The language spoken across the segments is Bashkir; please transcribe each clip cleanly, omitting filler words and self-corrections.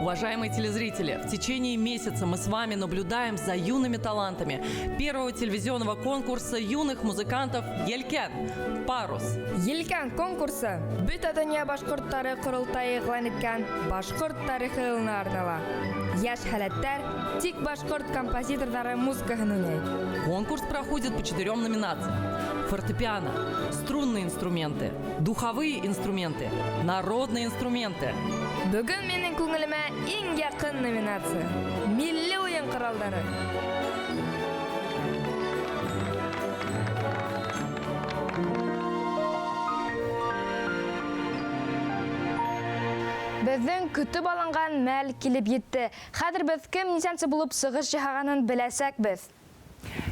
Уважаемые телезрители, в течение месяца мы с вами наблюдаем за юными талантами первого телевизионного конкурса юных музыкантов «Елкән. Парус». Елкән конкурсы бөтә донъя башҡорттары ҡоролтайы иғлан иткән башҡорт тарихы йылына арнала. Йәш һәләттәр тик башҡорт композиторҙары музыкаһын уйнай. Конкурс проходит по четырем номинациям. Фортепиано, струнные инструменты, духовые инструменты, народные инструменты. Бөгөн минең күңелемә иң яҡын номинация — милли уйын ҡоралдары. Беҙҙең көтөп алынған мәл килеп етте. Хәҙер беҙ кем нисәнсе булып сығыш яһағанын беләсәкбеҙ.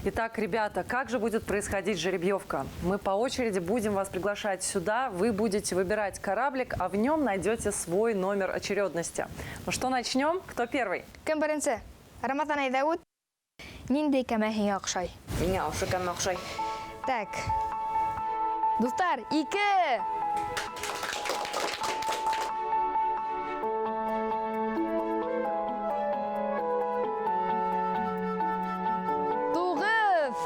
Итак, ребята, как же будет происходить жеребьевка? Мы по очереди будем вас приглашать сюда, вы будете выбирать кораблик, а в нем найдете свой номер очередности. Ну что, начнем? Кто первый? Кем беренсе? Рамазан, әйҙә үт. Ниндәй кәмә һиңә оҡшай? Миңә ошо кәмә оҡшай. Так. Дуҫтар, ике! Туғыҙ!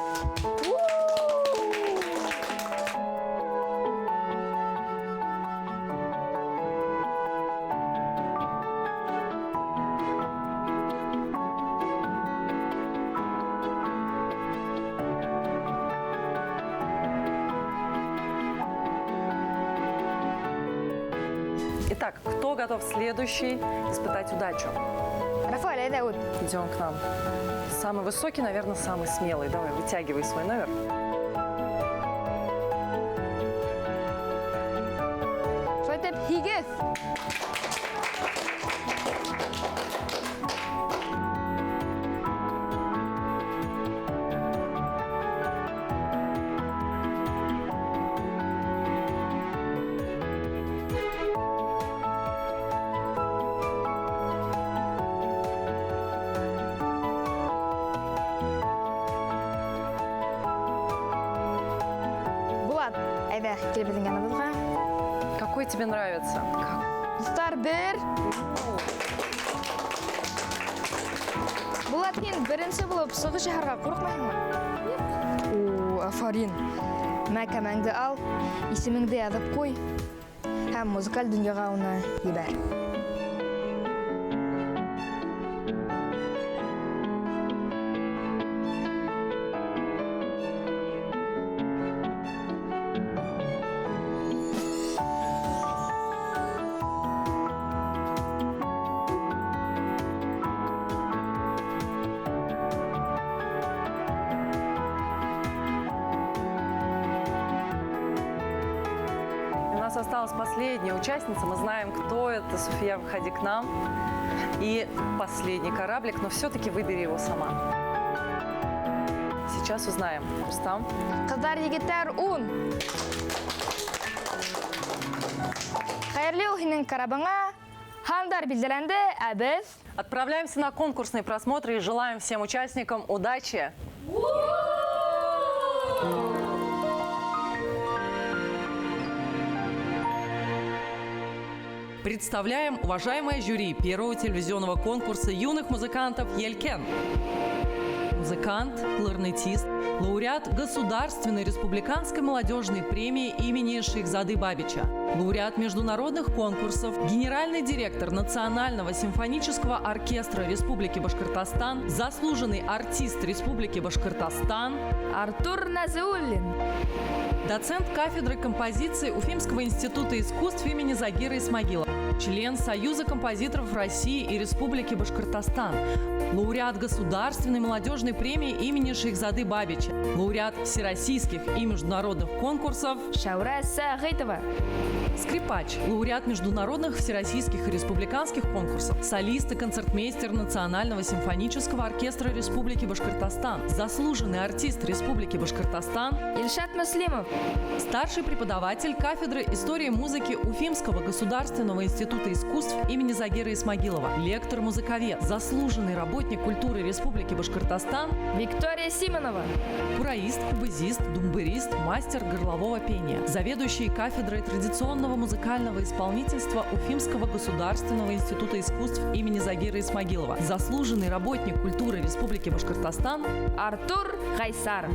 Итак, кто готов следующий испытать удачу? Рафаэль, әйҙә үт. Идем к нам. Самый высокий, наверное, самый смелый. Давай, вытягивай свой номер. Шулай итеп, һигеҙ! Булат, әйҙә, кил беҙҙең яныбыҙға. Какой тебе нравится? Дуҫтар, бер. Булат, һин беренсе булып сығыш яһарға ҡурҡмайһыңмы? О, афарин. Мә, кәмәңде ал, исемеңде яҙып ҡуй һәм музыкаль донъяға уны ебәр. У нас осталась последняя участница. Мы знаем, кто это. София, выходи к нам. И последний кораблик, но все-таки выбери его сама. Сейчас узнаем. Рустам. Ҡыҙҙар, егеттәр, ун. Хәйерле юл һинең карабыңа. Һандар билдәләнде, ә беҙ Отправляемся на конкурсные просмотры и желаем всем участникам удачи. Представляем уважаемое жюри первого телевизионного конкурса юных музыкантов «Елкән». Музыкант, кларнетист, лауреат Государственной республиканской молодежной премии имени Шейхзады Бабича, лауреат международных конкурсов, генеральный директор Национального симфонического оркестра Республики Башкортостан, заслуженный артист Республики Башкортостан Артур Назиуллин, доцент кафедры композиции Уфимского института искусств имени Загира Исмагилова, член Союза композиторов России и Республики Башкортостан, лауреат Государственной молодежной премии имени Шейхзады Бабича, лауреат всероссийских и международных конкурсов Шәүрә Сәғитова. Скрипач, лауреат международных, всероссийских и республиканских конкурсов, солист и концертмейстер Национального симфонического оркестра Республики Башкортостан, заслуженный артист Республики Башкортостан Илшат Муслимов. Старший преподаватель кафедры истории музыки Уфимского государственного института искусств имени Загира Исмагилова, лектор-музыковед, заслуженный работник культуры Республики Башкортостан Виктория Симонова. Кураист, кубызист, думбырист, мастер горлового пения, заведующий кафедрой традиционного музыкального исполнительства Уфимского государственного института искусств имени Загира Исмагилова, заслуженный работник культуры Республики Башкортостан Артур Гайсаров.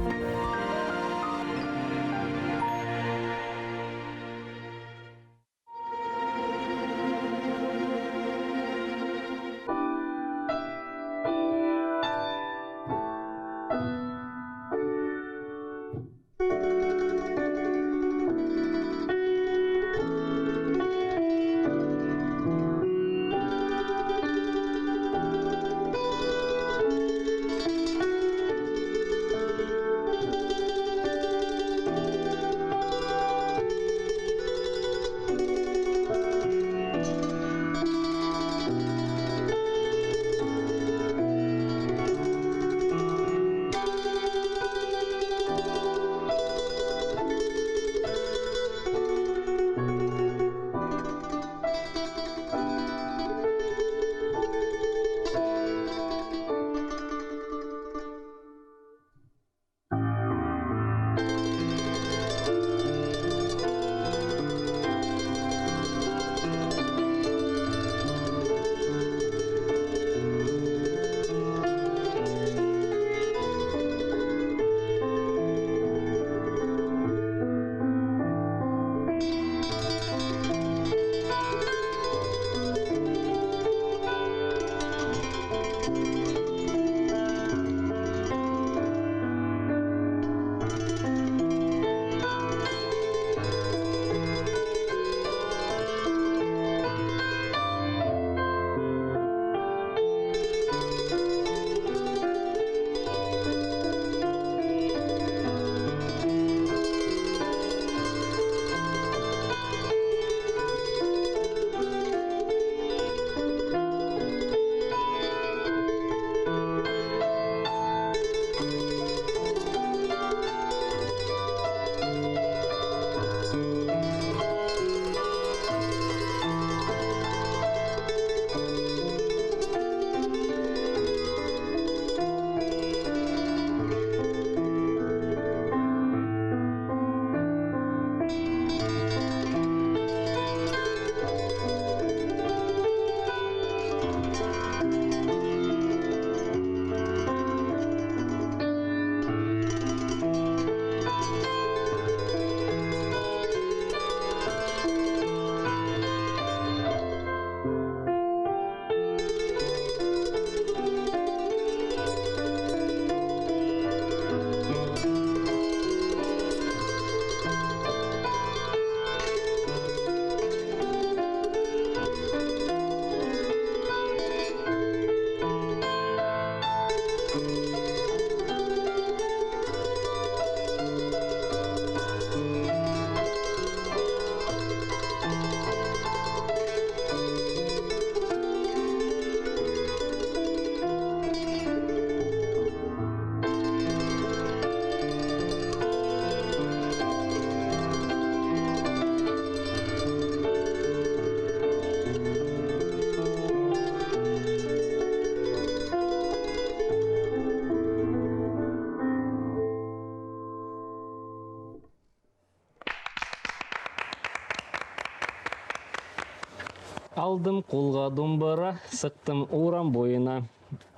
Алдым ҡулға думбыра, сыҡтым урам буйына.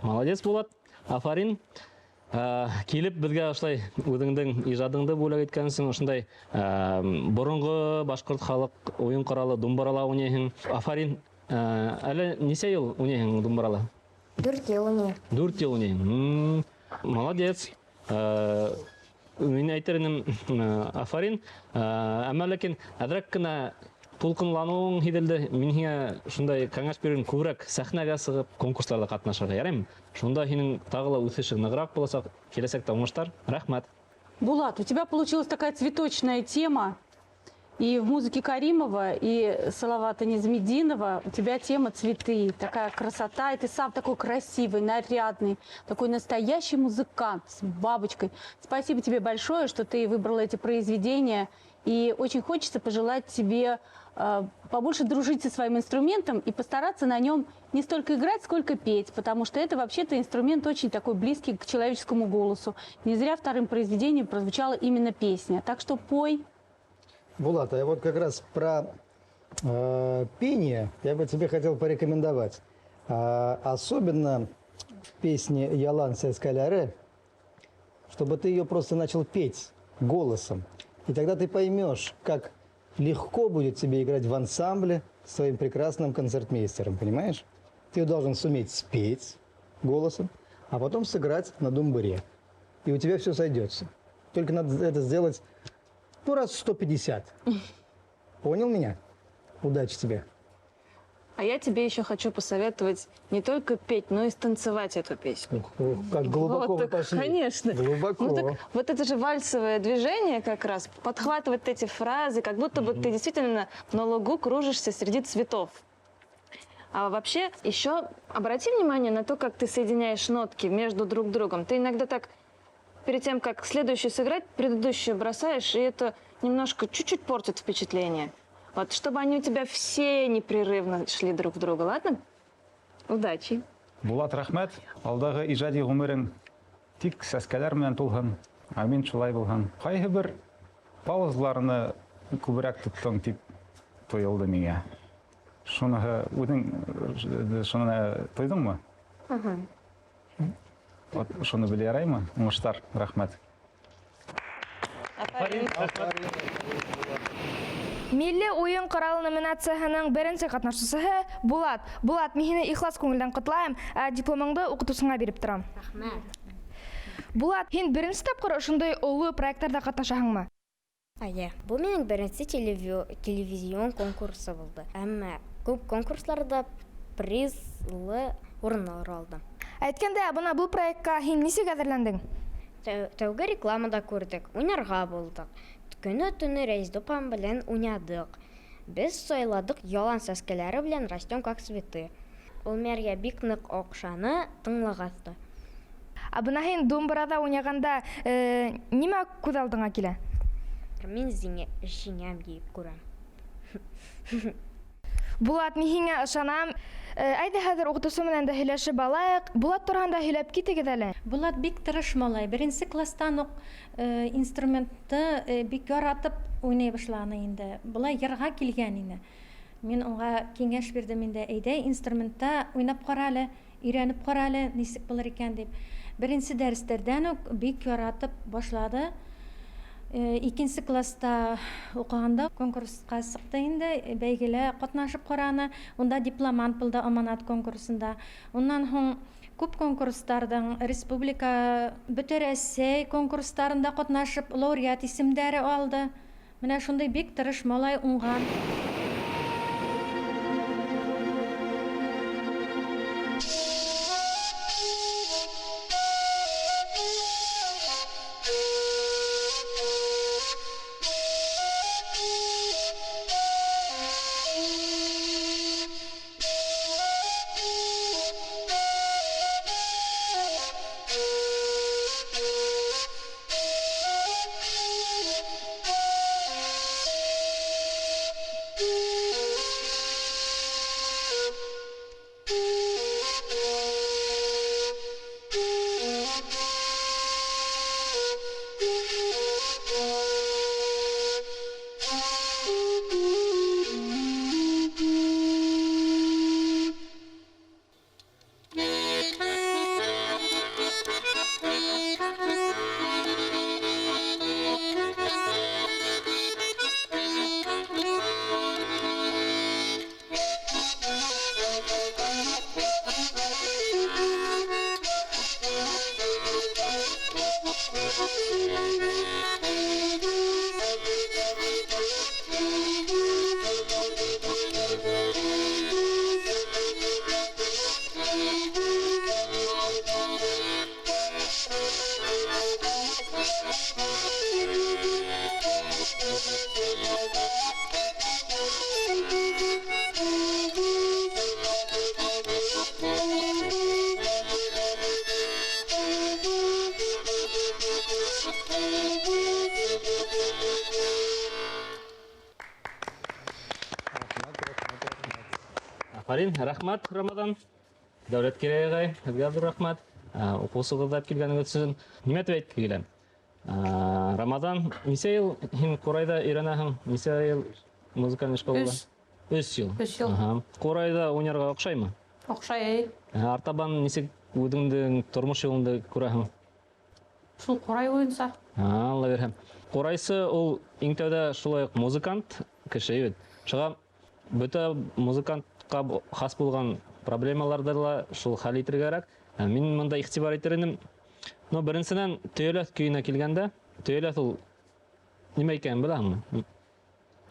Молодец, Булат, афарин. Килеп беҙгә ошолай үҙеңдең ижадыңды бүләк иткәнсең, ошондай боронғо башҡорт халыҡ уйын ҡоралы думбырала уйнайһың. Афарин. Әле нисә йыл уйнайһың думбырала? 4 йыл уйнайым. 4 йыл уйнайһың. Молодец. Мин әйтер инем, афарин. Әммә ләкин әҙерәк кенә Тулҡынланыуың һиҙелде. Мин һиңә шундай кәңәш бирәм, күберәк сәхнәгә сығып, конкурстарҙа ҡатнашырға яраймы? Шунда һинең тағы ла үҫешең нығыраҡ буласаҡ. Киләсәктә уңыштар. Рәхмәт. Булат, у тебя получилась такая цветочная тема. И в музыке Каримова, и Салавата Низамединова у тебя тема цветы. Такая красота, и ты сам такой красивый, нарядный, такой настоящий музыкант с бабочкой. Спасибо тебе большое, что ты выбрала эти произведения. И очень хочется пожелать тебе побольше дружить со своим инструментом и постараться на нем не столько играть, сколько петь, потому что это вообще-то инструмент очень такой близкий к человеческому голосу. Не зря вторым произведением прозвучала именно песня. Так что пой. Булат, а вот как раз про пение я бы тебе хотел порекомендовать. Особенно в песне «Ялан сәскәләре», чтобы ты ее просто начал петь голосом. И тогда ты поймешь, как легко будет тебе играть в ансамбле с своим прекрасным концертмейстером, понимаешь? Ты должен суметь спеть голосом, а потом сыграть на думбыре. И у тебя все сойдется. Только надо это сделать, ну, раз 150. Понял меня? Удачи тебе. А я тебе еще хочу посоветовать не только петь, но и станцевать эту песню. Ух, ух, как глубоко Вот вы так, пошли. Конечно. Глубоко. Ну, так, вот это же вальсовое движение как раз, подхватывать эти фразы, как будто бы ты действительно на лугу кружишься среди цветов. А вообще еще обрати внимание на то, как ты соединяешь нотки между друг другом. Ты иногда так, перед тем, как следующую сыграть, предыдущую бросаешь, и это немножко, чуть-чуть портит впечатление. Вот, чтобы они у тебя все непрерывно шли друг в друга, ладно? Удачи! Булат, рәхмәт. Алдағы ижади ғүмерең тик сәскәләр менән тулһын. Амин, шулай булһын. Ҡайһы бер паузаларны күберәк тоттоң тип тойолдо миңә. Шуныһы үҙең шуны тойҙоңмо? Вот шуны белә яраймы? Уңыштар, рәхмәт. Милли уйын ҡоралы номинацияһының беренсе ҡатнашсыһы Булат. Булат, мин һине ихлас күңелдән ҡотлайым, ә дипломыңды уҡытыусыңа биреп торам. Рәхмәт. Булат, һин беренсе тапҡыр ошондай оло проекттарҙа ҡатнашаһыңмы? Әйе. Бу минең беренсе телевизион конкурсы булды. Әммә күп конкурсларҙа призлы урыннар алдым. Әйткәндә, бына был проектҡа һин нисек әҙерләндең? Тәүге рекламада күрҙек, уйнарға булдыҡ. Көне-төнө Рәйсдә апам белән уйнадыҡ. Беҙ сайладыҡ ялан сәскәләре белән растем как цветы. Ул мәргә бик ныҡ оҡшаны, тыңлағас та. Ә бына һин думбырала уйнағанда, нимә күҙ алдыңа килә? Мин җиңәм дип күрәм. Булат, мин һиңә ышанам. Әйҙә хәҙер уҡытыусы менән дә һөйләшеп алайыҡ. Булат тураһында һөйләп китегеҙ әле. Булат бик тырыш малай. Беренсе класстан уҡ инструментты бик яратып уйнай башланы инде. Былай йырға килгән ине. Мин уға киңәш бирҙем инде. Әйҙә инструментта уйнап ҡара әле, өйрәнеп ҡара әле, нисек булыр икән дип. Беренсе дәрестәрҙән үк бик яратып башлады. Икенсе класста уҡығанда конкурсҡа сыҡты инде, бәйгелә ҡатнашып ҡараны. Унда дипломант булды Аманат конкурсында. Унан һуң күп конкурстарҙың республика, Бөтә Рәсәй конкурстарында ҡатнашып лауреат исемдәре алды. Менә шундай бик тырыш малай, уңган. Афарин, рәхмәт, Рамадан. Дәүләткәрәй ағай, һеҙгә ҙур рәхмәт. Уҡыусығыҙҙы алып килгәнегеҙ өсөн. Нимә тип әйтке килә? Рамадан, нисә йыл һин ҡурайҙа өйрәнәһең? Нисә йыл музыкальный школала? Өс. Өс йыл. Өс йыл. Аһа. Ҡурайҙа уйнарға оҡшаймы? Оҡшай, әй. Артабан нисек үҙеңдең тормош юлыңды күрәһең? Шул ҡурай буйынса. Алла бирһә. Ҡурайсы ул иң тәүҙә шулай уҡ музыкант кеше бит. Шуға бөтә музыкантҡа хас булған проблемаларҙы ла шул хәл итергә кәрәк. Мин бында иғтибар итер инем. Но беренсенән, төйәләҫ көйөнә килгәндә, төйәләҫ ул нимә икәнен беләһеңме?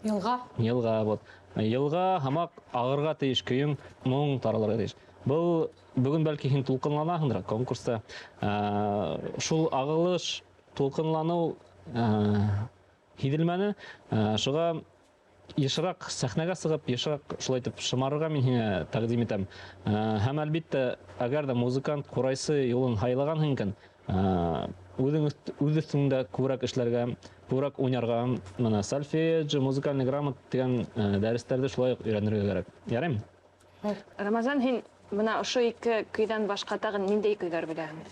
Йылға. Йылға, вот. Йылға һамаҡ ағырға тейеш, көйөң моң таралырға тейеш. Был бөгөн бәлки һин тулҡынланаһыңдыр конкурста. Шул ағылыш, тулҡынланыу һиҙелмәне. Шуға йышыраҡ сәхнәгә сығып, йышыраҡ шулай итеп шымарырға мин һиңә тәҡдим итәм. Һәм әлбиттә, әгәр ҙә музыкант, ҡурайсы юлын һайлағанһың икән, үҙең үҙ өҫтөңдә күберәк эшләргә, күберәк уйнарға, мына сольфеджио, музыкальный грамот тигән дәрестәрҙе шулай уҡ өйрәнергә кәрәк. Яраймы? Рамазан, һин бына ошо ике көйҙән башҡа тағы ниндәй көйҙәр беләһең?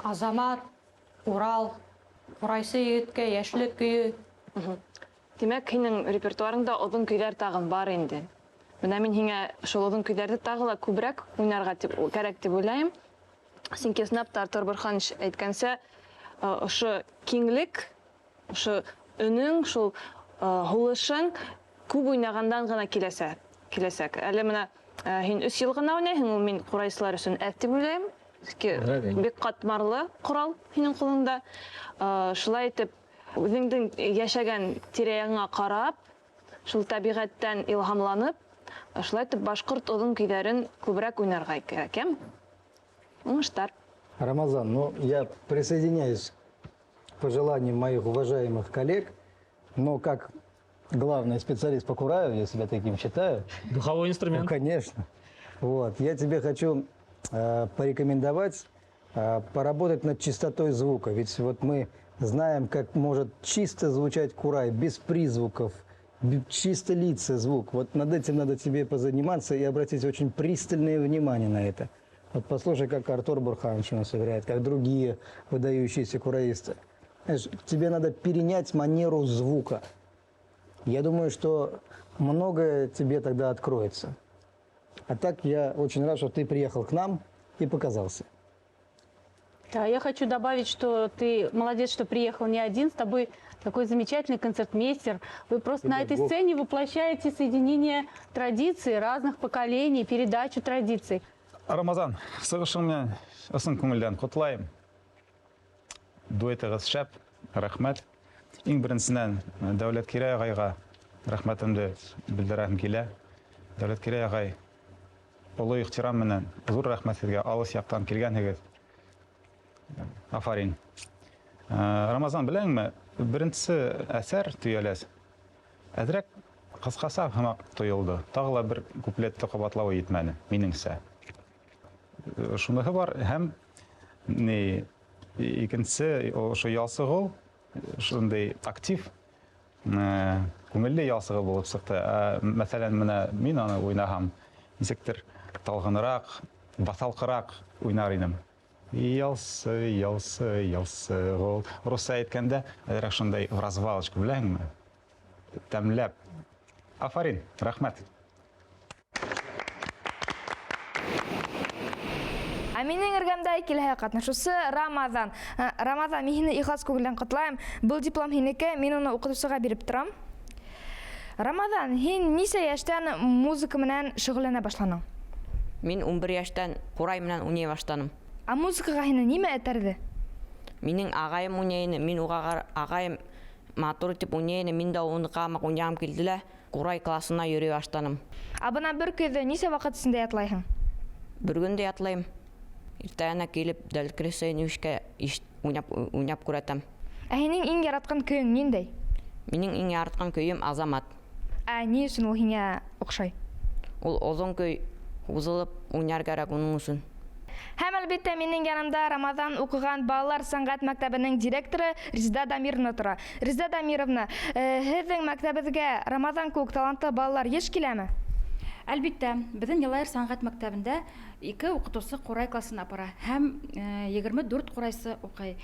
Азамат, Урал, Ҡурайсы егеткә, Йәшлек көйө. Тимәк, һинең репертуарыңда оҙон көйҙәр тағын бар инде. Бына мин һиңә шул оҙон көйҙәрҙе тағы ла күберәк уйнарға кәрәк тип уйлайым. Сөнки ысынлап та Артур Бурханович әйткәнсә, ошо киңлек, ошо өнөң, шул һулышың күп уйнағандан ғына киләсәк. Әле бына һин өс йыл ғына уйнайһың, ул мин ҡурайсылар өсөн әҙ тип уйлайым. Сөнки бик ҡатмарлы ҡорал һинең ҡулыңда. Шулай итеп, үҙеңдең йәшәгән тирә-яғыңа ҡарап, шул тәбиғәттән илһамланып, шулай итеп башҡорт оҙон көйҙәрен күберәк уйнарға кәрәк, әм? Уңыштар. Рамазан, я присоединяюсь к пожеланиям моих уважаемых коллег, но как главный специалист по кураю, я себя таким считаю. Духовой инструмент. Ну, конечно. Я тебе хочу порекомендовать поработать над чистотой звука. Ведь мы знаем, как может чисто звучать курай, без призвуков, чисто литься звук. Над этим надо тебе позаниматься и обратить очень пристальное внимание на это. Послушай, как Артур Бурханович у нас играет, как другие выдающиеся кураисты. Тебе надо перенять манеру звука. Я думаю, что многое тебе тогда откроется. А так я очень рад, что ты приехал к нам и показался. Да, я хочу добавить, что ты молодец, что приехал не один, с тобой такой замечательный концертмейстер. Вы просто на этой Педагог. сцене воплощаете соединение традиций разных поколений, передачу традиций. Рамазан, сығышың менән ысын күңелдән ҡотлайым. Дуэтығыҙ шәп, рәхмәт. Иң беренсенән Дәүләткәрәй ағайға рәхмәтемде белдерәһем килә. Дәүләткәрәй ағай, оло ихтирам менән ҙур рәхмәт һеҙгә, алыҫ яҡтан килгәнһегеҙ. Афарин. Рамазан, беләңме, беренсе әҫәр төйәләс әҙерәк ҡыҫҡаса һымаҡ тойолдо. Тағы ла бер куплетты ҡабатлауы етмәне, минеңсә. Шуныһы бар, һәм ни, икенсе, ошо ялсығыл, шундай актив, күңелле ялсығыл булып сыҡты. Мәҫәлән, менә мин аны уйнаһам, нисектер талғыныраҡ, баҫалҡыраҡ уйнар инем. Ялсы, ялсы, ялсығыл. Русса әйткәндә, әҙерәк шундай в развалочку, беләһеңме? Тәмләп. Афарин, рәхмәт. Ә минең эргәмдә киләһе ҡатнашыусы Рамазан. Рамазан, мин һине ихлас күңелдән ҡотлайым. Был диплом һинеке, мин уны уҡытыусыға биреп торам. Рамазан, һин нисә йәштән музыка менән шөғөлләнә башланың? Мин ун бер йәштән ҡурай менән уйнай башланым. Ә музыкаға һине нимә этәрҙе? Минең ағайым уйнай ине, мин уға ағайым матур итеп уйнай ине, мин дә уны ҡамаҡ уйнағым килде лә, ҡурай классына йөрөй башланым. Ә бына бер көйҙө нисә ваҡыт эсендә ятлайһың? Бер көндә ятлайым. Иртәгә килеп Дәүләткәрәй уйнап күрәтәм. Ә һинең иң яратҡан көйөң ниндәй? Минең иң яратҡан көйөм Азамат. Ә ни өсөн ул һиңә оҡшай? Ул оҙон көй, һуҙылып уйнар кәрәк уның өсөн. Һәм әлбиттә минең янымда Рамазан уҡыған балалар сәнғәт мәктәбенең директоры Резеда Дамировна тора. Резеда Дамировна, һеҙҙең мәктәбегеҙгә Рамазан кеүек талантлы балалар йыш киләме? Әлбиттә, беҙҙең Йылайыр сәнғәт мәктәбендә ике уҡытыусы ҡурай класын апара һәм 24 ҡурайсы уҡый.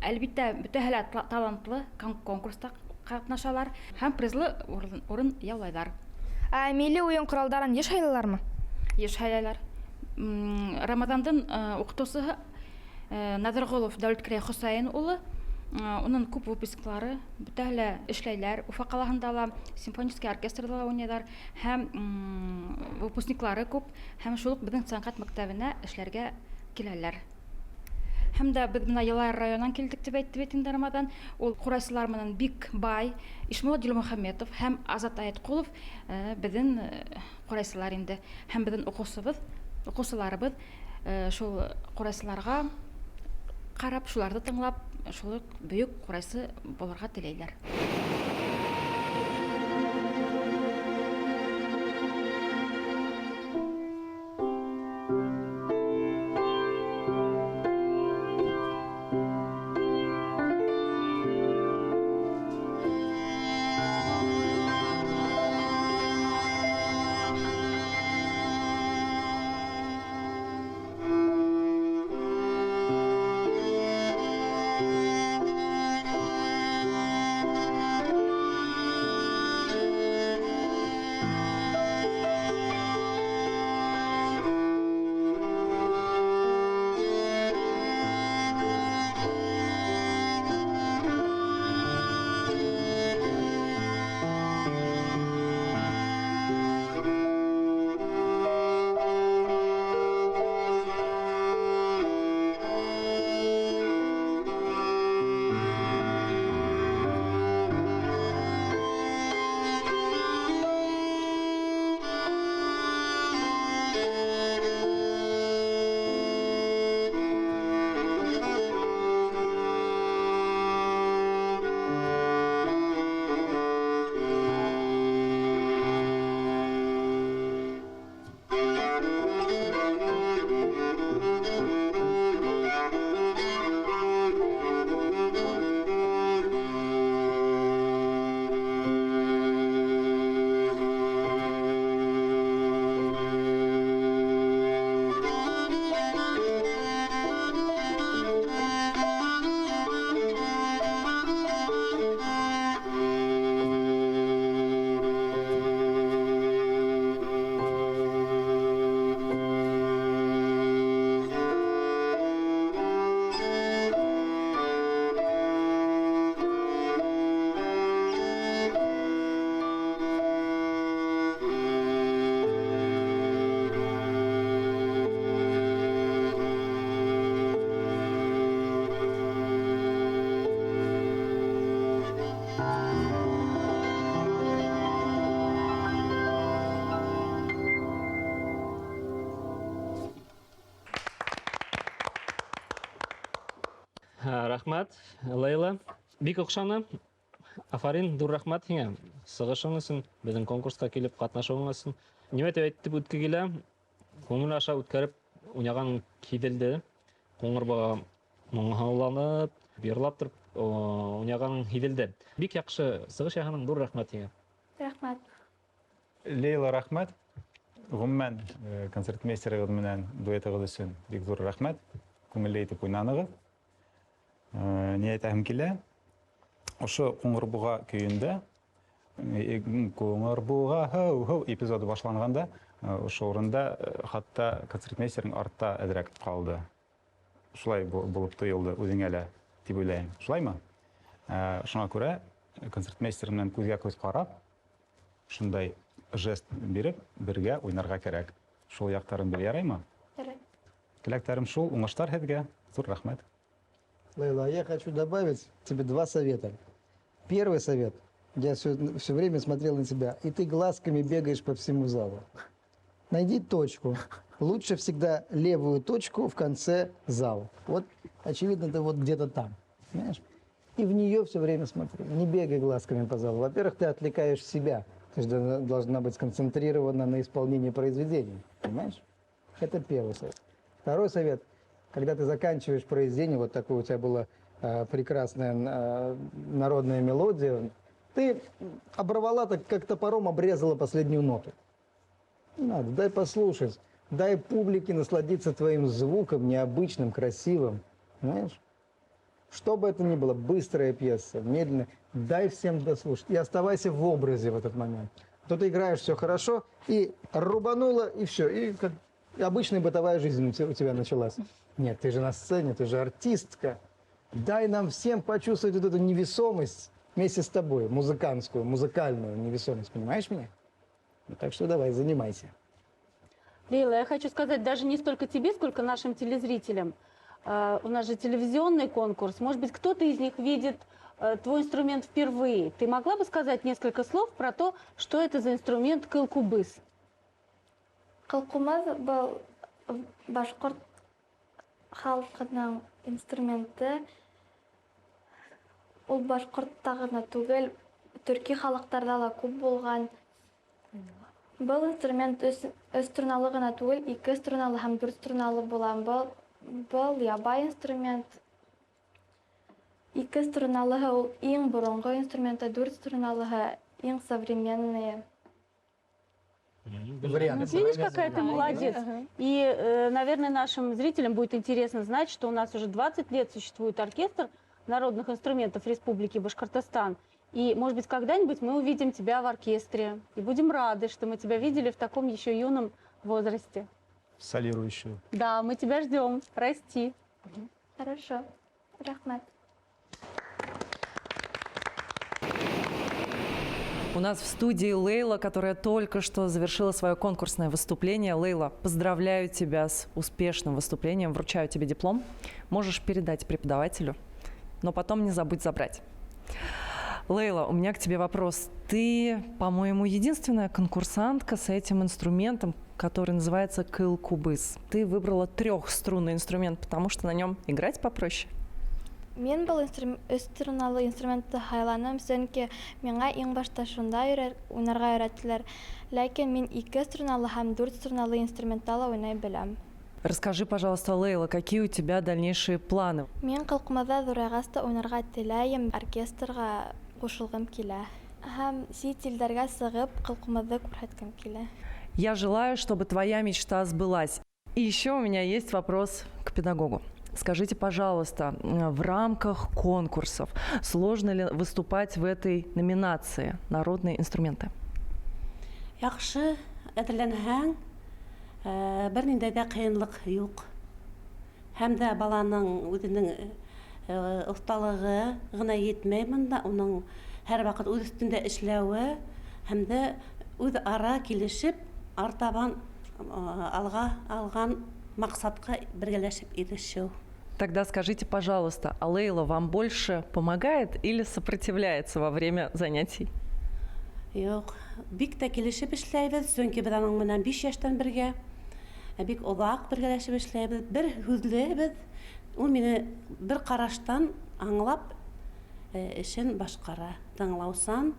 Әлбиттә, бөтәһе лә талантлы, конкурста ҡатнашалар һәм призлы урын яулайҙар. Ә милли уйын ҡоралдарын йыш һайлайлармы? Йыш һайлайлар. Рамаҙандың уҡытыусыһы Наҙырғолов Дәүләткәрәй Хөсәйен улы, уның күп выпусклары бөтәһе лә эшләйләр. Уфа ҡалаһында ла симфонический оркестрҙа ла уйнайҙар һәм выпускниклары күп, һәм шул уҡ беҙҙең сәнғәт мәктәбенә эшләргә киләләр. Һәм дә беҙ бына Йылайыр районынан килдек тип әйтте бит инде Рамаҙан. Ул ҡурайсылар менән бик бай. Ишмулла Дилмөхәмәтов һәм Азат Аятҡолов беҙҙең ҡурайсылар инде. Һәм беҙҙең уҡыусыларыбыҙ шул ҡурайсыларға ҡарап, шуларҙы тыңлап, шул уҡ бөйөк ҡурайсы булырға теләйҙәр. Рәхмәт, Лейла. Бик оҡшаны. Афарин, ҙур рәхмәт һиңә. Сығышың өсөн, беҙҙең конкурсҡа килеп ҡатнашыуың өсөн. Нимә тип әйтеп үтке килә? Күңел аша үткәреп уйнаған һиҙелде. Ҡуңырбаға моңһоуланып, йырлап тороп уйнағаның һиҙелде. Бик яҡшы сығыш яһаның, ҙур рәхмәт һиңә. Рәхмәт. Лейла, рәхмәт. Ғөмүмән, концертмейстерығыҙ менән дуэтығыҙ өсөн бик ҙур рәхмәт. Күңелле итеп уйнанығыҙ. Ни әйтәһем килә? Ошо Ҡуңырбуға көйөндә, Ҡуңырбуға һыу-һыу эпизоды башланғанда, ошо урында хатта концертмейстерың артта әҙерәк ҡалды. Шулай булып тойолдо үҙеңә лә, тип уйлайым. Шулаймы? Шуңа күрә концертмейстер менән күҙгә күҙ ҡарап, шундай жест биреп, бергә уйнарға кәрәк. Шул яҡтарын бел, яраймы? Ярай. Теләктәрем шул, уңыштар һеҙгә. Ҙур рәхмәт. Лейла, я хочу добавить тебе два совета. Первый совет. Я все время смотрел на тебя, и ты глазками бегаешь по всему залу. Найди точку. Лучше всегда левую точку в конце зала. Вот, очевидно, ты вот где-то там. Понимаешь? И в нее все время смотри. Не бегай глазками по залу. Во-первых, ты отвлекаешь себя. Ты же должна быть сконцентрирована на исполнении произведения. Понимаешь? Это первый совет. Второй совет. Когда ты заканчиваешь произведение, вот такая у тебя была прекрасная народная мелодия, ты оборвала так, как топором обрезала последнюю ноту. Не надо, дай послушать. Дай публике насладиться твоим звуком, необычным, красивым. Понимаешь? Что бы это ни было, быстрая пьеса, медленная, дай всем дослушать. И оставайся в образе в этот момент. То ты играешь все хорошо, и рубануло, и все. И как обычная бытовая жизнь у тебя началась. Нет, ты же на сцене, ты же артистка. Дай нам всем почувствовать вот эту невесомость вместе с тобой, музыкантскую, музыкальную невесомость. Понимаешь меня? Ну, так что давай, занимайся. Лейла, я хочу сказать даже не столько тебе, сколько нашим телезрителям. У нас же телевизионный конкурс. Может быть, кто-то из них видит твой инструмент впервые. Ты могла бы сказать несколько слов про то, что это за инструмент кылкубыз? Кылкубыз был башҡорт халҡының инструменты. Ул башҡортта ғына түгел, төрки халыҡтарҙа ла күп булған. Был инструмент өс струналы ғына түгел, ике струналы һәм дүрт струналы була. Был ябай инструмент. Ике струналыһы ул иң боронғо инструменты, дүрт струналыһы иң современные. Вариант. Видишь, какая ты молодец. И, наверное, нашим зрителям будет интересно знать, что у нас уже 20 лет существует оркестр народных инструментов Республики Башкортостан. И, может быть, когда-нибудь мы увидим тебя в оркестре. И будем рады, что мы тебя видели в таком еще юном возрасте. Солирующую. Да, мы тебя ждем. Расти. Хорошо. Рахмат. У нас в студии Лейла, которая только что завершила свое конкурсное выступление. Лейла, поздравляю тебя с успешным выступлением. Вручаю тебе диплом. Можешь передать преподавателю, но потом не забудь забрать. Лейла, у меня к тебе вопрос. Ты, по-моему, единственная конкурсантка с этим инструментом, который называется кылкубыз. Ты выбрала трехструнный инструмент, потому что на нем играть попроще. Мин был өс струналы инструментты һайланым, сөнки миңа иң башта шунда уйнарға өйрәттеләр. Ләкин мин ике струналы һәм дүрт струналы инструментта ла уйнай беләм. Расскажи, пожалуйста, Лейла, какие у тебя дальнейшие планы? Мин ҡылҡумаҙа ҙурайғас та уйнарға теләйем, оркестрға ҡушылғым килә. Һәм сит илдәргә сығып ҡылҡумаҙҙы күрһәткем килә. Я желаю, чтобы твоя мечта сбылась. И еще у меня есть вопрос к педагогу. Скажите, пожалуйста, в рамках конкурсов сложно ли выступать в этой номинации «Народные инструменты»? Яҡшы әҙерләнһәң, бер ниндәй ҙә ҡыйынлыҡ юҡ. Һәм дә баланың үҙенең оҫталығы ғына етмәй бында, уның һәр ваҡыт үҙ өҫтөндә эшләүе һәм дә үҙ ара килешеп, артабан алға алған маҡсатҡа бергәләшеп ирешеү. Тогда скажите, пожалуйста, а Лейла вам больше помогает или сопротивляется во время занятий? Юҡ, бик тә килешеп эшләйбеҙ, сөнки беҙ аның менән 5 йәштән бергә, бик оҙаҡ бергәләшеп эшләйбеҙ, бер һүҙлебеҙ. Ул мине бер ҡараштан аңлап эшен башҡара, тыңлаусан,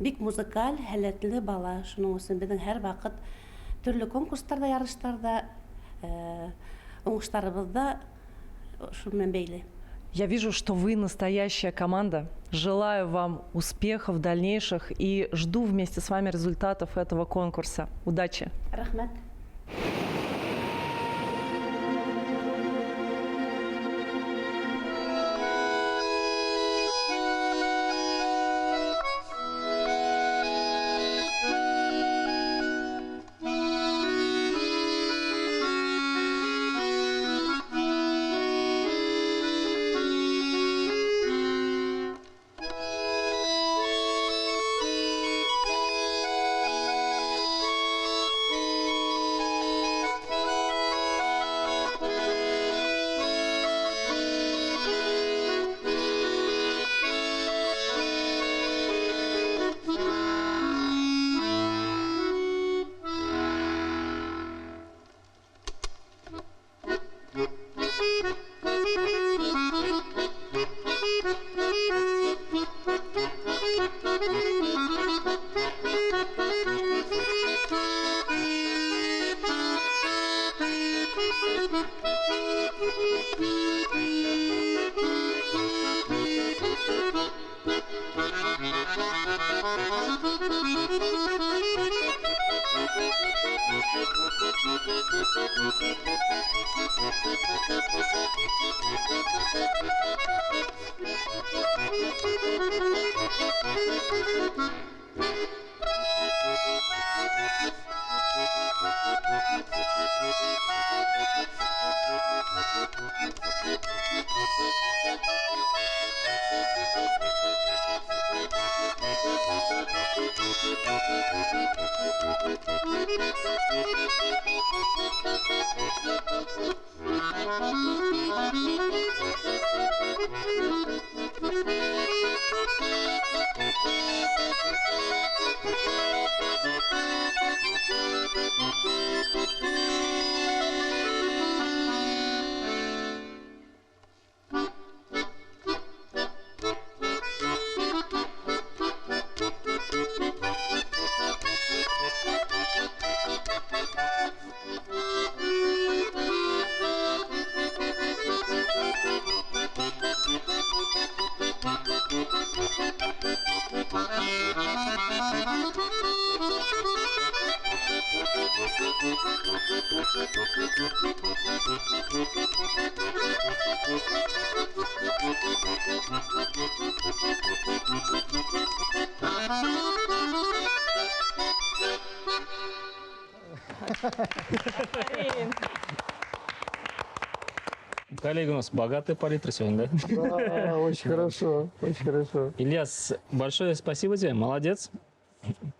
бик музыкаль, һәләтле бала. Шуның өсөн беҙҙең һәр ваҡыт төрлө конкурстарҙа, ярыштарҙа уңыштарыбыҙ ҙа шул менән бәйле. Я вижу, что вы настоящая команда. Желаю вам успехов дальнейших и жду вместе с вами результатов этого конкурса. Удачи! Рәхмәт! Коллеги, у нас богатая палитра сегодня, да? Да, очень хорошо, очень хорошо. Ильяс, большое спасибо тебе, молодец.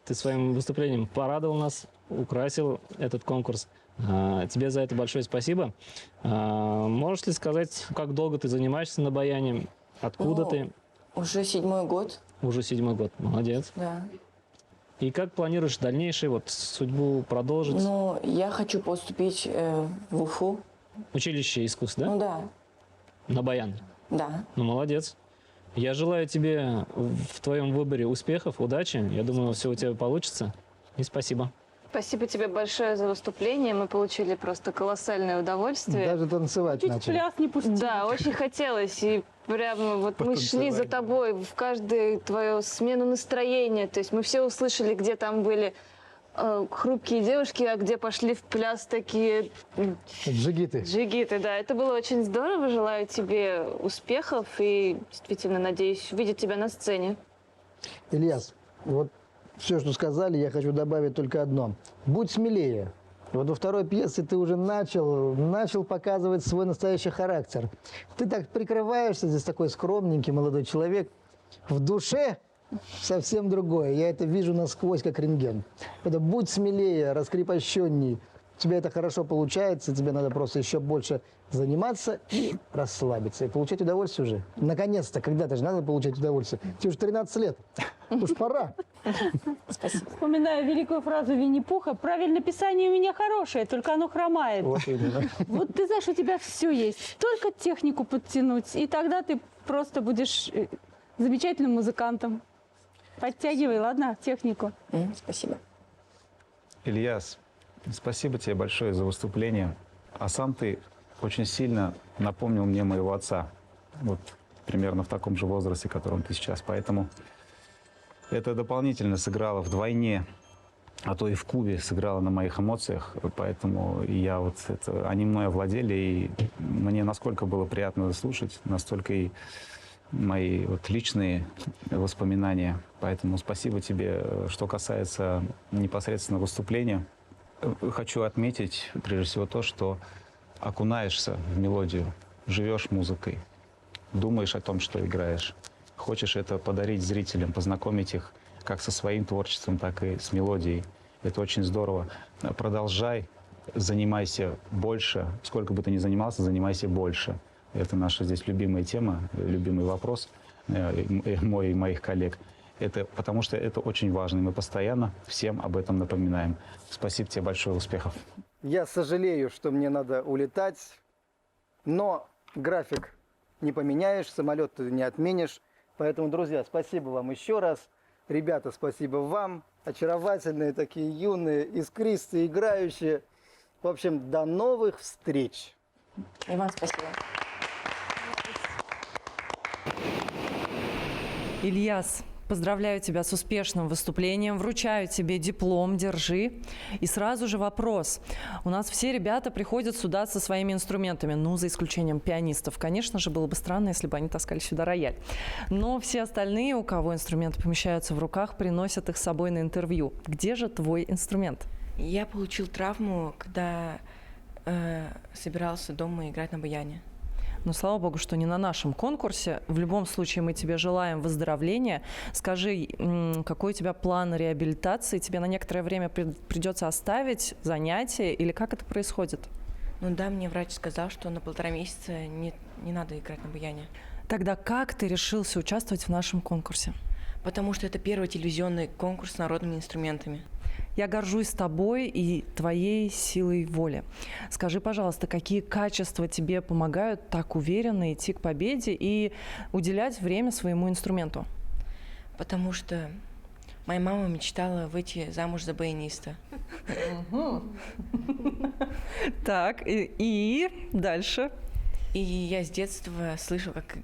Ты своим выступлением порадовал нас, украсил этот конкурс. Тебе за это большое спасибо. Можешь ли сказать, как долго ты занимаешься на баяне? Откуда ты? Уже 7-й год. Уже 7-й год, молодец. Да. И как планируешь дальнейшую судьбу продолжить? Ну, я хочу поступить в Уфу. Училище искусств, да? Ну да. На баян? Да. Ну, молодец. Я желаю тебе в твоем выборе успехов, удачи. Я думаю, все у тебя получится. И спасибо. Спасибо тебе большое за выступление. Мы получили просто колоссальное удовольствие. Даже танцевать Чуть в начали. пляс не пустили. Да, очень хотелось. И прямо вот мы шли за тобой в каждую твою смену настроения. То есть мы все услышали, где там были хрупкие девушки, а где пошли в пляс такие Джигиты. Джигиты, да. Это было очень здорово. Желаю тебе успехов и действительно надеюсь увидеть тебя на сцене. Ильяс, вот все, что сказали, я хочу добавить только одно. Будь смелее. Вот во второй пьесе ты уже начал показывать свой настоящий характер. Ты так прикрываешься, здесь такой скромненький молодой человек. В душе совсем другое. Я это вижу насквозь, как рентген. Это будь смелее, раскрепощенней. У тебя это хорошо получается, тебе надо просто еще больше заниматься и расслабиться. И получать удовольствие уже. Наконец-то, когда-то же надо получать удовольствие. Тебе уже 13 лет. Уж пора. Спасибо. Вспоминаю великую фразу Винни-Пуха. Правильное писание у меня хорошее, только оно хромает. Вот именно. Вот ты знаешь, у тебя все есть. Только технику подтянуть, и тогда ты просто будешь замечательным музыкантом. Подтягивай, ладно, технику. Спасибо. Ильяс, спасибо тебе большое за выступление. А сам ты очень сильно напомнил мне моего отца. Вот примерно в таком же возрасте, в котором ты сейчас. Поэтому это дополнительно сыграло вдвойне, а то и в кубе сыграло на моих эмоциях. Поэтому они мной овладели. И мне насколько было приятно слушать, настолько и мои личные воспоминания. Поэтому спасибо тебе. Что касается непосредственно выступления, хочу отметить прежде всего то, что окунаешься в мелодию, живешь музыкой, думаешь о том, что играешь. Хочешь это подарить зрителям, познакомить их как со своим творчеством, так и с мелодией. Это очень здорово. Продолжай, занимайся больше. Сколько бы ты ни занимался, занимайся больше. Это наша здесь любимая тема, любимый вопрос мой и моих коллег. Это потому что это очень важно, и мы постоянно всем об этом напоминаем. Спасибо тебе большое, успехов. Я сожалею, что мне надо улетать, но график не поменяешь, самолет ты не отменишь. Поэтому, друзья, спасибо вам еще раз. Ребята, спасибо вам. Очаровательные такие, юные, искристые, играющие. В общем, до новых встреч. И вам спасибо. Ильяс, Поздравляю тебя с успешным выступлением, вручаю тебе диплом, держи. И сразу же вопрос. У нас все ребята приходят сюда со своими инструментами, ну, за исключением пианистов. Конечно же, было бы странно, если бы они таскали сюда рояль. Но все остальные, у кого инструменты помещаются в руках, приносят их с собой на интервью. Где же твой инструмент? Я получил травму, когда собирался дома играть на баяне. Но слава богу, что не на нашем конкурсе. В любом случае мы тебе желаем выздоровления. Скажи, какой у тебя план реабилитации? Тебе на некоторое время придется оставить занятия или как это происходит? Ну да, мне врач сказал, что на 1,5 месяца не надо играть на баяне. Тогда как ты решился участвовать в нашем конкурсе? Потому что это первый телевизионный конкурс с народными инструментами. Я горжусь тобой и твоей силой воли. Скажи, пожалуйста, какие качества тебе помогают так уверенно идти к победе и уделять время своему инструменту? Потому что моя мама мечтала выйти замуж за баяниста. Так, и дальше? И я с детства слышал, как,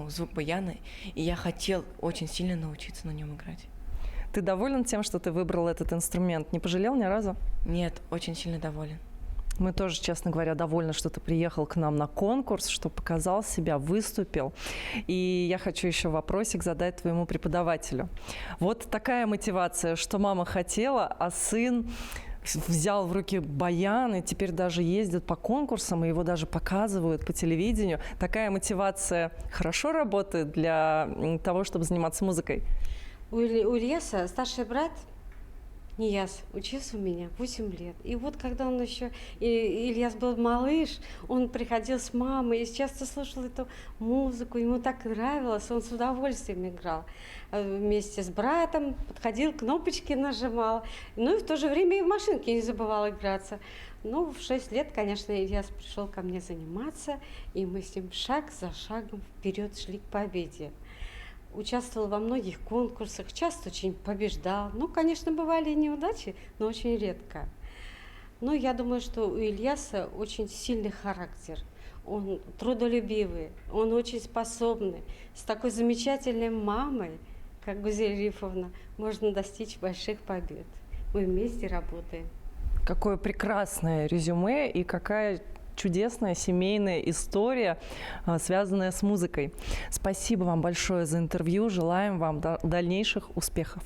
звук баяна, и я хотел очень сильно научиться на нем играть. Ты доволен тем, что ты выбрал этот инструмент? Не пожалел ни разу? Нет, очень сильно доволен. Мы тоже, честно говоря, довольны, что ты приехал к нам на конкурс, что показал себя, выступил. И я хочу еще вопросик задать твоему преподавателю. Вот такая мотивация, что мама хотела, а сын взял в руки баян и теперь даже ездит по конкурсам, и его даже показывают по телевидению. Такая мотивация хорошо работает для того, чтобы заниматься музыкой? У Ильяса старший брат Нияз учился у меня 8 лет. И вот когда он еще, Ильяс был малыш, он приходил с мамой и часто слушал эту музыку, ему так нравилось, он с удовольствием играл. Вместе с братом подходил, кнопочки нажимал. Ну и в то же время и в машинке не забывал играться. Ну, в 6 лет, конечно, Ильяс пришел ко мне заниматься, и мы с ним шаг за шагом вперед шли к победе. Участвовал во многих конкурсах, часто очень побеждал. Ну, конечно, бывали и неудачи, но очень редко. Но я думаю, что у Ильяса очень сильный характер. Он трудолюбивый, он очень способный. С такой замечательной мамой, как Гузель Рифовна, можно достичь больших побед. Мы вместе работаем. Какое прекрасное резюме и какая чудесная семейная история, связанная с музыкой. Спасибо вам большое за интервью. Желаем вам дальнейших успехов.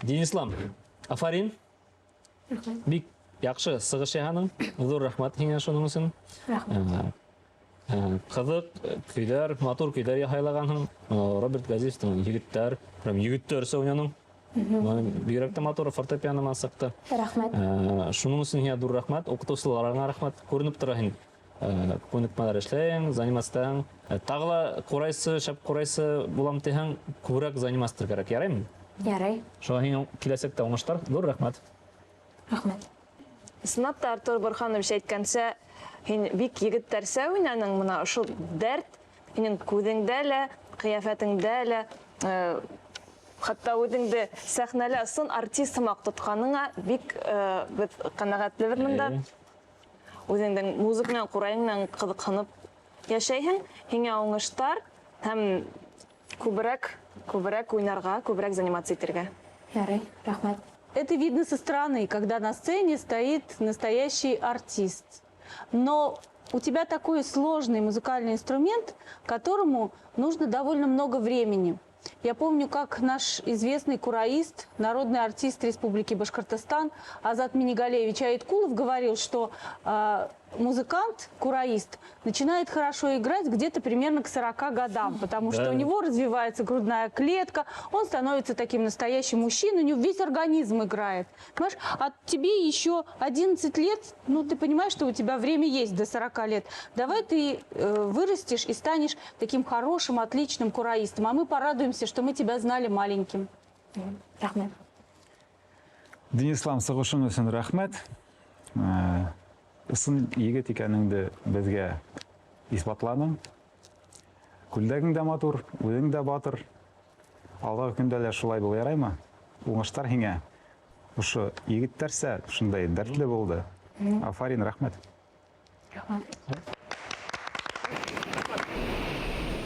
Динислам, афарин. Бик яҡшы сығыш яһаның. Ҙур рәхмәт һиңә шуның өсөн. Рәхмәт. Ҡыҙыҡ көйҙәр, матур көйҙәр яһайлағанһың. Роберт Газиевтың егеттәр, прям егеттәрсә уйнаның. Бигерәк тә матур фортепиано менән сыҡты. Рәхмәт. Шуның өсөн һиңә ҙур рәхмәт, уҡытыусыларыңа рәхмәт. Күренеп тора һин. Күнекмәләр эшләйһең, заниматься. Тағы ла ҡурайсы, шәп ҡурайсы булам тиһәң, күберәк заниматься кәрәк, яраймы? Ярай. Шуға һиңә киләсәктә уңыштар. Ҙур рәхмәт. Рәхмәт. Ысынлап та, Артур Бурханович әйткәнсә, һин бик егеттәрсә уйнаның, мына ошо дәрт һинең күҙеңдә лә, ҡиәфәтеңдә лә, хатта үҙеңде сәхнәлә ысын артист һымаҡ тотҡаныңа бик беҙ ҡәнәғәтлебеҙ бында. Үҙеңдең музыка менән, ҡурайың менән ҡыҙыҡһынып йәшәйһең. Һиңә уңыштар һәм күберәк, күберәк уйнарға, күберәк заниматься итергә. Ярай, рәхмәт. Это видно со стороны, когда на сцене стоит настоящий артист. Но у тебя такой сложный музыкальный инструмент, которому нужно довольно много времени. Я помню, как наш известный кураист, народный артист Республики Башкортостан Азат Минигалевич Аиткулов говорил, что музыкант, кураист, начинает хорошо играть где-то примерно к 40 годам, потому что у него развивается грудная клетка, он становится таким настоящим мужчиной, у него весь организм играет. Понимаешь? А тебе еще 11 лет, ну ты понимаешь, что у тебя время есть до 40 лет. Давай ты вырастешь и станешь таким хорошим, отличным кураистом, а мы порадуемся, что мы тебя знали маленьким. Рәхмәт. Динислам, сығышың өсөн рәхмәт. Ысын егет икәнеңде беҙгә иҫбатланың. Күлдәгең дә матур, үҙең дә батыр. Алдағы көндә лә шулай был яраймы? Уңыштар һиңә. Ошо егеттәрсә шундай дәртле булды. Афарин, рәхмәт. Рәхмәт.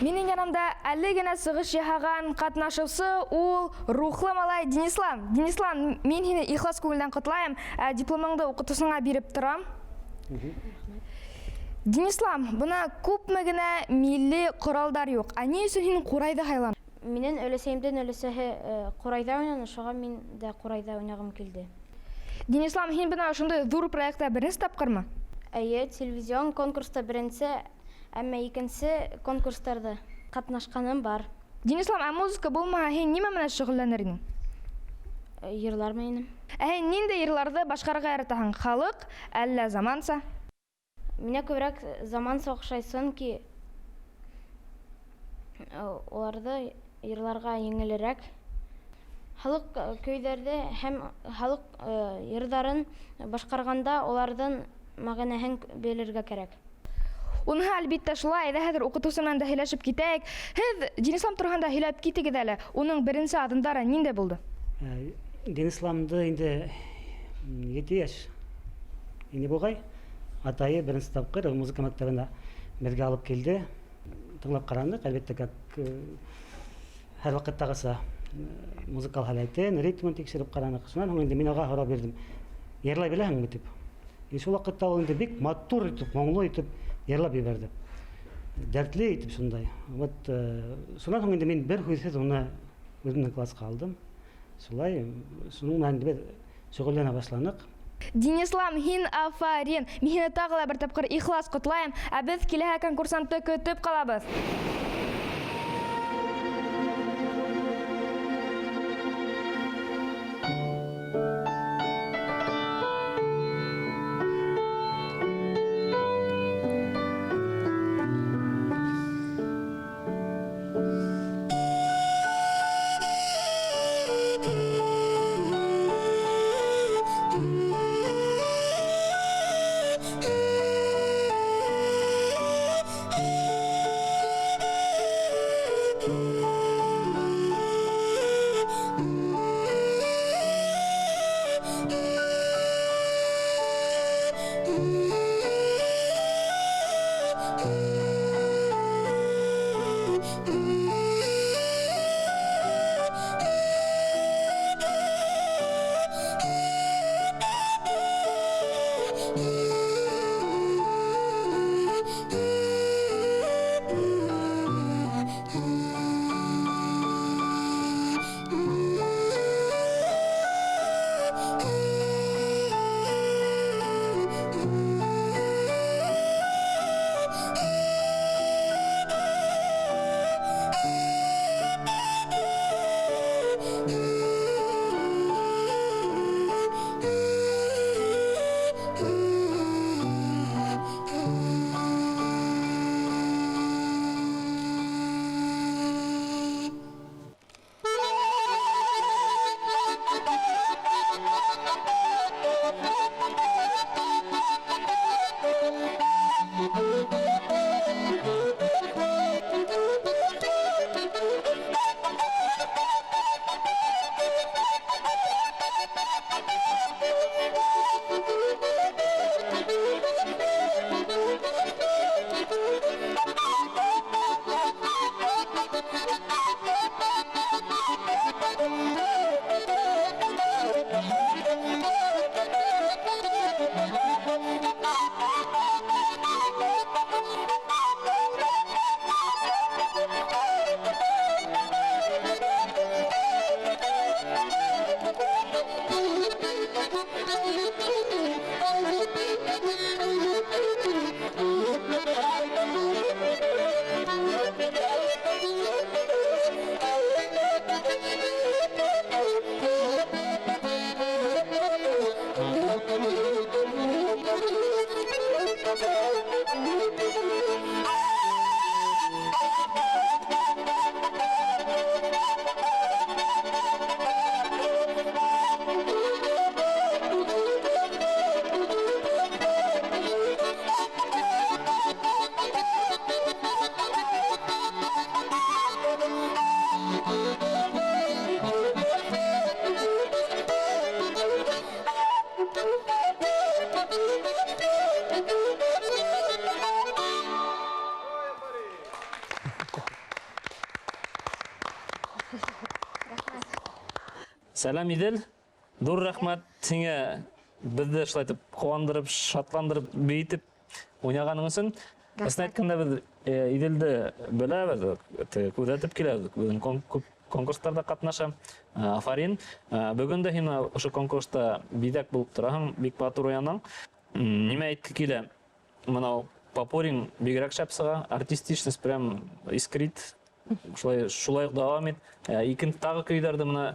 Минең янымда әле генә сығыш яһаған ҡатнашыусы ул рухлы малай Динислам. Динислам, мин һине ихлас күңелдән ҡотлайым. Дипломыңды уҡытыусыңа биреп торам. Динислам, бына күпме генә милли ҡоралдар юҡ. Ә ни өсөн һин ҡурайҙы һайланың? Минең өләсәйемдең өләсәһе ҡурайҙа уйнаны, шуға мин дә ҡурайҙа уйнағым килде. Динислам, һин бына ошондай ҙур проектта беренсе тапҡырмы? Эйе, телевизион конкурста беренсе, әммә икенсе конкурстарҙа ҡатнашҡаным бар. Динислам, ә музыка булмаһа, һин нимә менән шөғөлләнер инең? Йырлар менән инем. Ә һин ниндәй йырларҙы башҡарырға яратаһың? Халыҡ, әллә заманса? Миңә күберәк заманса оҡшай, сөнки уларҙы йырларға еңелерәк. Халыҡ көйҙәрҙе һәм халыҡ йырҙарын башҡарғанда уларҙың мәғәнәһен белергә кәрәк. Уныһы әлбиттә шулай. Әйҙә хәҙер уҡытыусы менән дә һөйләшеп китәйек. Һеҙ Динислам тураһында һөйләп китегеҙ әле. Уның беренсе аҙымдары ниндәй булды? Динисламды инде 7 йәш ине буғай. Атайы беренсе тапҡыр музыка мәктәбенә беҙгә алып килде. Тыңлап ҡараныҡ, әлбиттә, как һәр ваҡыттағыса музыкал һәләтен, ритмын тикшереп ҡараныҡ. Шунан һуң инде мин уға һорау бирҙем. Йырлай беләһеңме тип. И шул ваҡытта ул инде бик матур итеп, моңло итеп йырлап ебәрҙе. Дәртле итеп шундай. Вот шунан һуң инде мин бер һүҙһеҙ уны үҙемдең классҡа алдым. Шулай, шуның менән беҙ шөғөлләнә башланыҡ. Динислам, һин афарин. Мин һине тағы ла бер тапҡыр ихлас ҡотлайым. Ә беҙ киләһе конкурсантты көтөп ҡалабыҙ. Сәләм, Иҙел. Ҙур рәхмәт һиңә беҙҙе шулай итеп ҡыуандырып, шатландырып, бейетеп уйнағаның өсөн. Ысын әйткәндә, беҙ Иҙелде беләбеҙ, күҙәтеп киләбеҙ. Беҙҙең күп конкурстарҙа ҡатнаша. Афарин. Бөгөн дә һин ошо конкурста биҙәк булып тораһың, бик матур уяның. Нимә әйтке килә? Мынау попурин бигерәк шәп сыға, артистичность прям искрит. Шулай уҡ дауам ит. Икенсе тағы көйҙәрҙе мына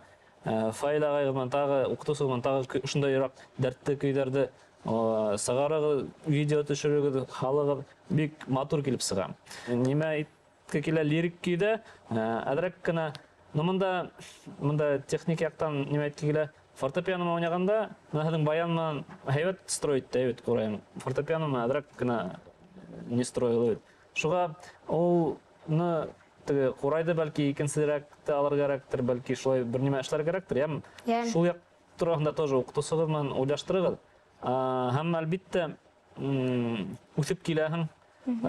Фаил ағайға менән тағы уҡытыусы менән тағы ошондайыраҡ дәртле көйҙәрҙе сығарығыҙ, видео төшөрөгөҙ, халығыҙ бик матур килеп сыға. Нимә әйтке килә лирик көйҙә, әҙерәк кенә, ну, мында техник яҡтан нимә әйтке килә, фортепиано менән уйнағанда, мына һеҙҙең баян менән һәйбәт строить итә бит ҡурайың. Фортепиано менән әҙерәк кенә не строила бит. Шуға ул теге ҡурайҙы бәлки икенсерәк тә алыр кәрәктер, бәлки шулай бер нимә эшләр кәрәктер, йәме? Шул яҡ тураһында тоже уҡытыусығыҙ менән уйлаштырығыҙ. Һәм әлбиттә, үҫеп киләһең,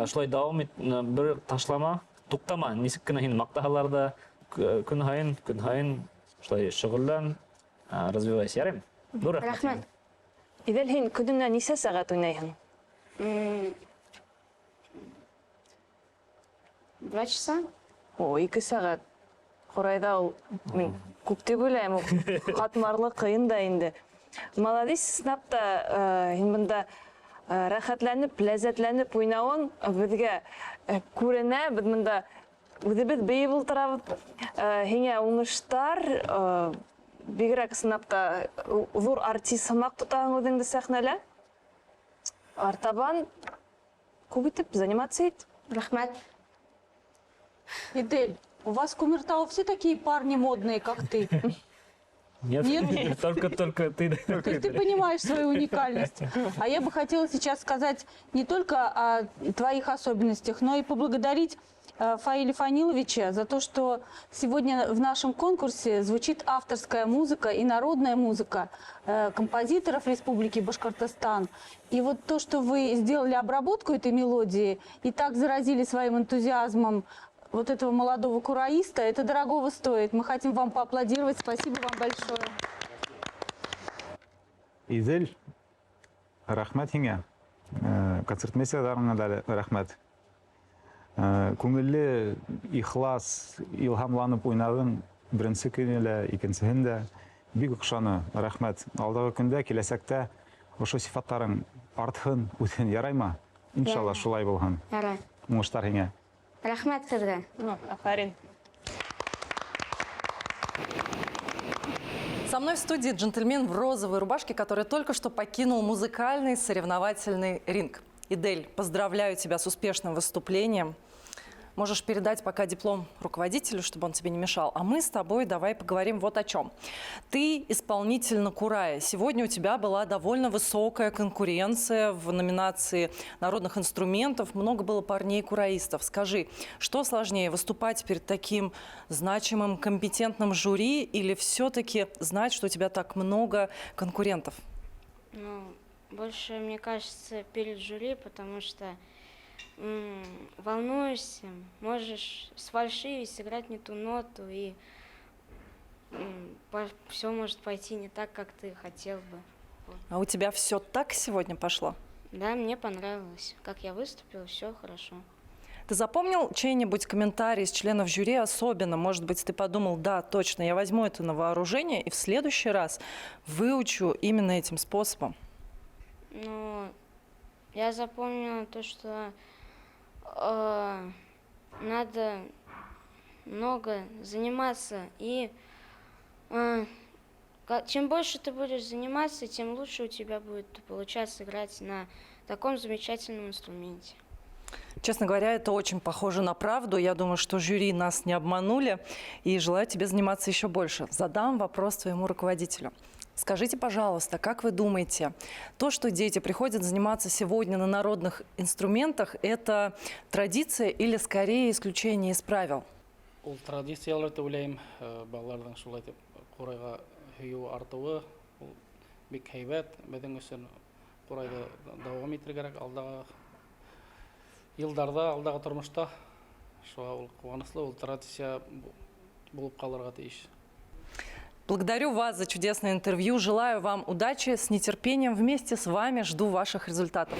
шулай дауам ит, бер ташлама, туҡтама, нисек кенә һине маҡтаһалар ҙа, көн һайын, көн һайын шулай шөғөллән, развивайся, яраймы? Ҙур рәхмәт. Рәхмәт. Иҙел, һин көнөнә нисә сәғәт уйнайһың? 2 часа. О, 2 сәғәт. Ҡурайҙа ул, мин күп тип уйлайым, ул ҡатмарлы ҡыйын да инде. Молодец, сынап та һин бында рәхәтләнеп, ләззәтләнеп уйнауың беҙгә күренә, беҙ бында үҙебеҙ бейеп ултырабыҙ. Һиңә уңыштар, бигерәк сынап та ҙур артист һымаҡ тотаһың үҙеңде сәхнәлә. Артабан күп итеп заниматься ит. Рәхмәт. Идель, у вас в Кумертау все такие парни модные, как ты? Нет, Нет? только ты. То есть ты понимаешь свою уникальность. А я бы хотела сейчас сказать не только о твоих особенностях, но и поблагодарить Фаиля Фаниловича за то, что сегодня в нашем конкурсе звучит авторская музыка и народная музыка композиторов Республики Башкортостан. И вот то, что вы сделали обработку этой мелодии и так заразили своим энтузиазмом вот этого молодого кураиста, это дорогого стоит. Мы хотим вам поаплодировать. Спасибо вам большое. Идель, рәхмәт һиңә. Концертмейстерҙарыңа да рәхмәт. Күңелле, ихлас, илһамланып уйнадың беренсе көнө лә, икенсеһен дә. Бик оҡшаны, рәхмәт. Алдағы көндә, киләсәктә ошо сифаттарың артһын, үҫһен, яраймы? Иншалла, Ярай. шулай булһын. Ярай. Уңыштар һиңә. Рәхмәт һеҙгә. Ну, афарин. Со мной в студии джентльмен в розовой рубашке, который только что покинул музыкальный соревновательный ринг. Идель, поздравляю тебя с успешным выступлением. Можешь передать пока диплом руководителю, чтобы он тебе не мешал. А мы с тобой давай поговорим вот о чем. Ты исполнитель на курае. Сегодня у тебя была довольно высокая конкуренция в номинации народных инструментов. Много было парней-кураистов. Скажи, что сложнее, выступать перед таким значимым, компетентным жюри или все-таки знать, что у тебя так много конкурентов? Больше, мне кажется, перед жюри, потому что волнуешься, можешь сфальшивить, сыграть не ту ноту, и все может пойти не так, как ты хотел бы. А у тебя все так сегодня пошло? Да, мне понравилось. Как я выступила, все хорошо. Ты запомнил чей-нибудь комментарий из членов жюри особенно? Может быть, ты подумал, да, точно, я возьму это на вооружение и в следующий раз выучу именно этим способом? Я запомнила то, что надо много заниматься. И чем больше ты будешь заниматься, тем лучше у тебя будет получаться играть на таком замечательном инструменте. Честно говоря, это очень похоже на правду. Я думаю, что жюри нас не обманули. И желаю тебе заниматься еще больше. Задам вопрос твоему руководителю. Скажите, пожалуйста, как вы думаете, то, что дети приходят заниматься сегодня на народных инструментах, это традиция или скорее исключение из правил? Ул традициялар дип уйлайым, балаларҙың шулай итеп ҡурайға һөйөү артыуы, ул бик һәйбәт. Беҙҙең өсөн ҡурайҙы дауам итергә кәрәк алдағы йылдарҙа, алдағы тормошта. Шуға ул ҡыуаныслы, ул традиция булып ҡалырға тейеш. Благодарю вас за чудесное интервью. Желаю вам удачи. С нетерпением вместе с вами жду ваших результатов.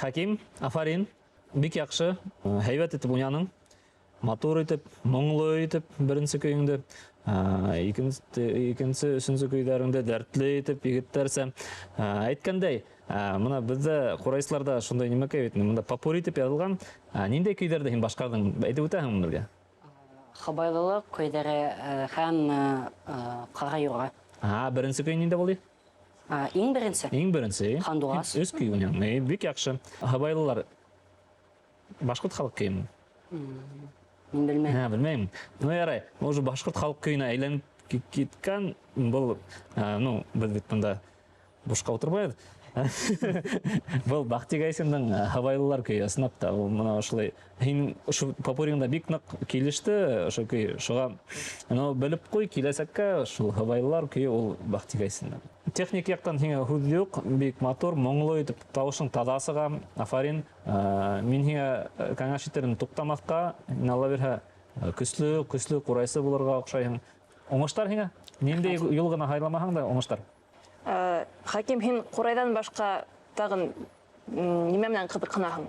Хәким, афарин, бик яҡшы, һәйбәт итеп уйнаның, матур итеп, моңло итеп беренсе көйөңдө, икенсе, өсөнсө көйҙәреңде дәртле итеп егеттәрсә. Әйткәндәй, мына беҙҙә ҡурайсыларҙа шундай нимәкәй бит, мында попури итеп яҙылған. Ниндәй көйҙәрҙе һин башҡарҙың, әйтеп үтәһеңме беҙгә? Хабайлылыҡ көйҙәре һәм Ҡара юрға. Беренсе көй ниндәй булды? Иң беренсе. Иң беренсе. Һандуғас. Өс көй уйнаның. Бик яҡшы. Һабайлылар башҡорт халыҡ көйөмө? Мин белмәйем. Белмәйем. Ну, ярай, уже башҡорт халыҡ көйөнә әйләнеп киткән. Был, ну, беҙ бит бында бушҡа ултырмайбыҙ. Был Бахти Гайсиндың «Һыбайлылар» көйө, ысынлап та, ул мына ошолай. Һин ошо попурриңда бик ныҡ килеште ошо көй. Шуға, ну, белеп ҡуй, киләсәккә шул «Һыбайлылар» көйө ул Бахти Гайсиндың. Техник яҡтан һиңә һүҙ юҡ, бик матур, моңло итеп тауышың таҙа сыға. Афарин. Мин һиңә кәңәш итерем туҡтамаҫҡа, һин Алла бирһә, көслө, көслө ҡурайсы булырға оҡшайһың. Уңыштар һиңә. Ниндәй юл ғына һайламаһаң да уңыштар. Хаким, һин ҡурайҙан башҡа тағын нимә менән ҡыҙыҡһынаһың?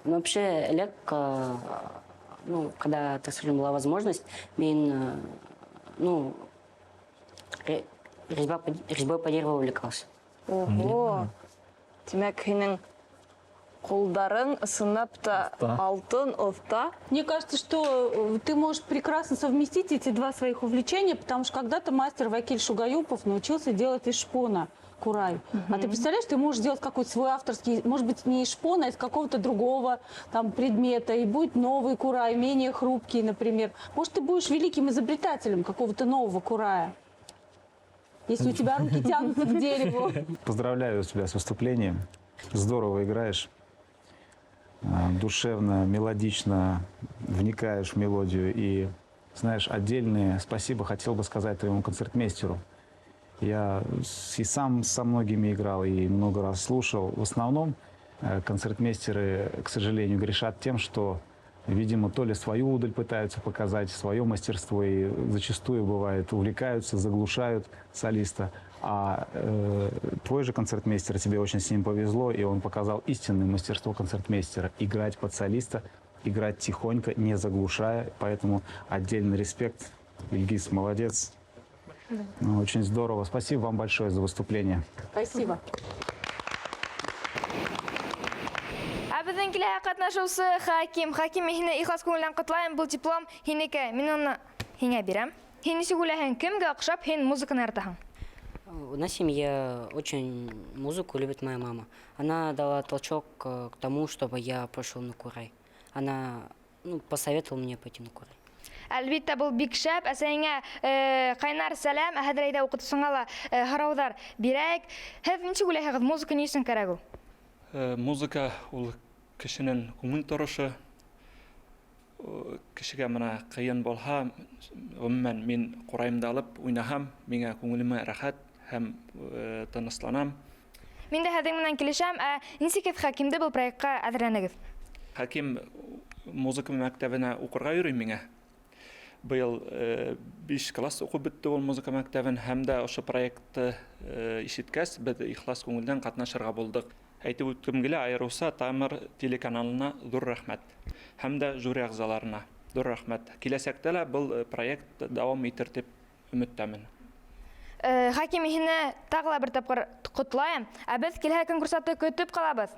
Вообще, элек, ну, когда, так скажем, была возможность, мин, ну, резьбой по дереву увлекался. Ого! Тимәк, һинең ҡулдарың ысынлап та Оҫта. алтын, оҫта. Мне кажется, что ты можешь прекрасно совместить эти два своих увлечения, потому что когда-то мастер Вакиль Шугаюпов научился делать из шпона курай. А ты представляешь, ты можешь сделать какой-то свой авторский, может быть, не из шпона, а из какого-то другого предмета, и будет новый курай, менее хрупкий, например. Может, ты будешь великим изобретателем какого-то нового курая, если у тебя руки тянутся к дереву. Поздравляю тебя с выступлением. Здорово играешь. Душевно, мелодично вникаешь в мелодию. И, знаешь, отдельное спасибо хотел бы сказать твоему концертмейстеру. Я и сам со многими играл, и много раз слушал. В основном концертмейстеры, к сожалению, грешат тем, что, видимо, то ли свою удаль пытаются показать, свое мастерство, и зачастую, бывает, увлекаются, заглушают солиста. А твой же концертмейстер, тебе очень с ним повезло, и он показал истинное мастерство концертмейстера. Играть под солиста, играть тихонько, не заглушая. Поэтому отдельный респект. Ильгиз, молодец. Очень здорово. Спасибо вам большое за выступление. Спасибо. Ә беҙҙең киләһе ҡатнашыусы Хаким. Хаким, мин һине ихлас күңелдән ҡотлайым. Был диплом һинеке. Мин уны һиңә бирәм. Һин нисек уйлайһың, кемгә оҡшап һин музыканы яратаһың? У нас в семье очень музыку любит моя мама. Она дала толчок к тому, чтобы я пошел на курай. Она посоветовала мне пойти на курай. Әлбиттә, был бик шәп. Әсәйеңә ҡайнар сәләм. Ә хәҙер әйҙә уҡытыусыңа ла һорауҙар бирәйек. Һеҙ нисек уйлайһығыҙ, музыка ни өсөн кәрәк ул? Музыка ул кешенең күңел торошо. Кешегә мына ҡыйын булһа, ғөмүмән, мин ҡурайымды алып уйнаһам, миңә күңелемә рәхәт һәм тынысланам. Мин дә һеҙҙең менән килешәм. Ә нисек һеҙ Хакимде был проектҡа әҙерләнегеҙ? Хаким музыка мәктәбенә уҡырға йөрөй миңә. Быйыл 5 класс уҡып бөттө ул музыка мәктәбен, һәм дә ошо проектты ишеткәс, беҙ ихлас күңелдән ҡатнашырға булдыҡ. Әйтеп үткем килә, айырыуса Тамыр телеканалына ҙур рәхмәт. Һәм дә жюри ағзаларына ҙур рәхмәт. Киләсәктә лә был проект дауам итер тип өмөттәмен. Хаким, һине тағы ла бер тапҡыр ҡотлайым. Ә беҙ килһә конкурсантты көтөп ҡалабыҙ.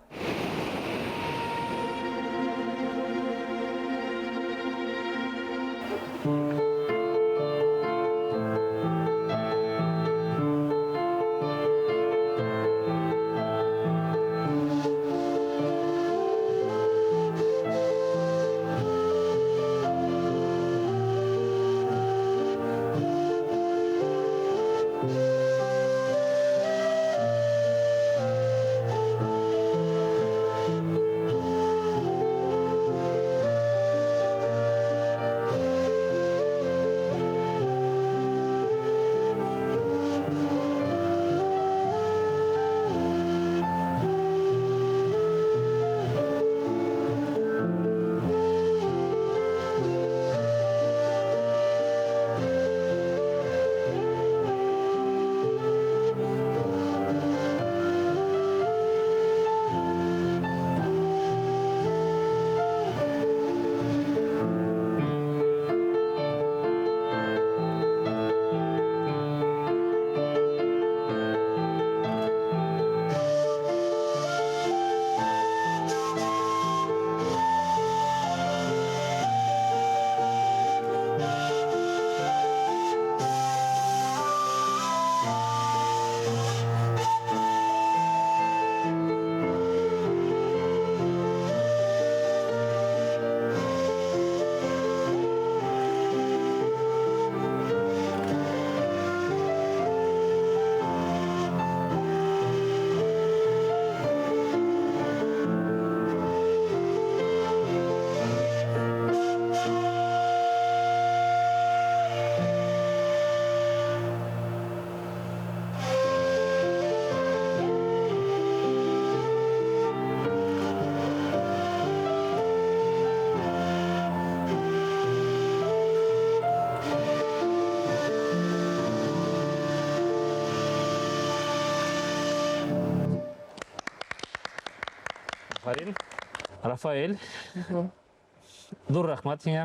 Афарин. Рафаэль, ҙур рәхмәт һиңә.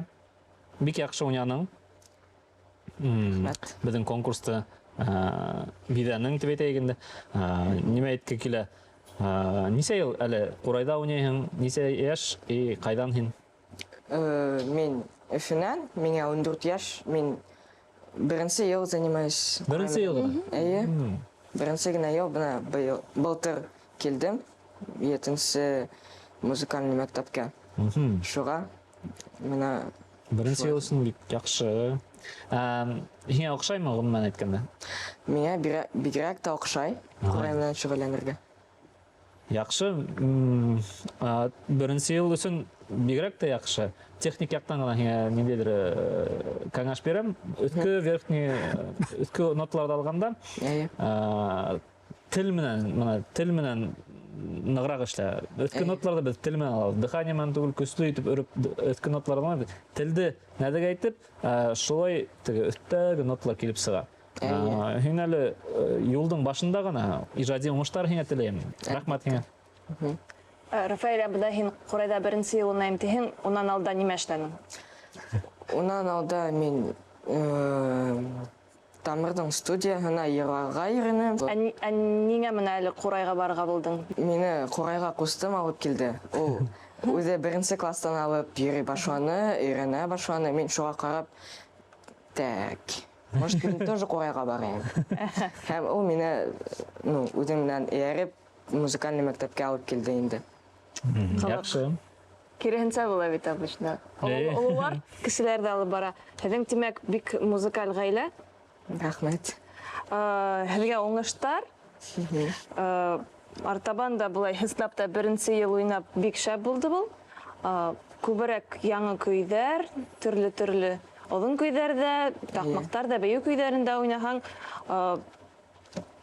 Бик яҡшы уйнаның. Беҙҙең конкурсты биҙәнең тип әйтәйек инде. Нимә әйтке килә? Нисә йыл әле ҡурайҙа уйнайһың? Нисә йәш и ҡайҙан һин? Мин Өфөнән, миңә 14 йәш, мин беренсе йыл занимаюсь. Беренсе йыл ғына? Эйе. Беренсе генә йыл, бына быйыл, былтыр килдем етенсе музыкальный мәктәпкә. Шуға бына Беренсе йыл өсөн бик яҡшы. Һиңә оҡшаймы, ғөмүмән әйткәндә? Миңә бигерәк тә оҡшай ҡурай менән шөғөлләнергә. Яҡшы. Беренсе йыл өсөн бигерәк тә яҡшы. Техник яҡтан ғына һиңә ниндәйҙер кәңәш бирәм. Өҫкө верхний, өҫкө ноталарҙы алғанда, тел менән, бына тел менән нығыраҡ эшлә. Өҫкө ноталарҙы беҙ тел менән алабыҙ. Дыхание менән түгел, көслө итеп өрөп өҫкө ноталарҙы алмайбыҙ. Телде нәҙек әйтеп, шулай теге өҫтәге ноталар килеп сыға. Һин әле юлдың башында ғына, ижади уңыштар һиңә теләйем. Рәхмәт һиңә. Рафаэль, бында һин ҡурайҙа беренсе йыл уйнайым тиһең, унан алда нимә эшләнең? Унан алда мин Тамырҙың студияһына йырларға йөрөнөм. Ә ниңә бына әле ҡурайға барырға булдың? Мине ҡурайға ҡустым алып килде. Ул үҙе беренсе кластан алып йөрөй башланы, өйрәнә башланы. Мин шуға ҡарап, так, может, мин тоже ҡурайға барайым. Һәм ул мине, үҙе менән эйәреп, музыкальный мәктәпкә алып килде инде. Яҡшы. Киреһенсә була бит обычно. Ололар кешеләрҙе алып бара. Һеҙҙең, тимәк, бик музыкаль ғаилә. Рәхмәт. Һеҙгә уңыштар. Артабан да былай һыслап та беренсе йыл уйнап бик шәп булды был. Күберәк яңы көйҙәр, төрлө-төрлө оҙон көйҙәр ҙә, таҡмаҡтар ҙа, бейеү көйҙәрен дә уйнаһаң,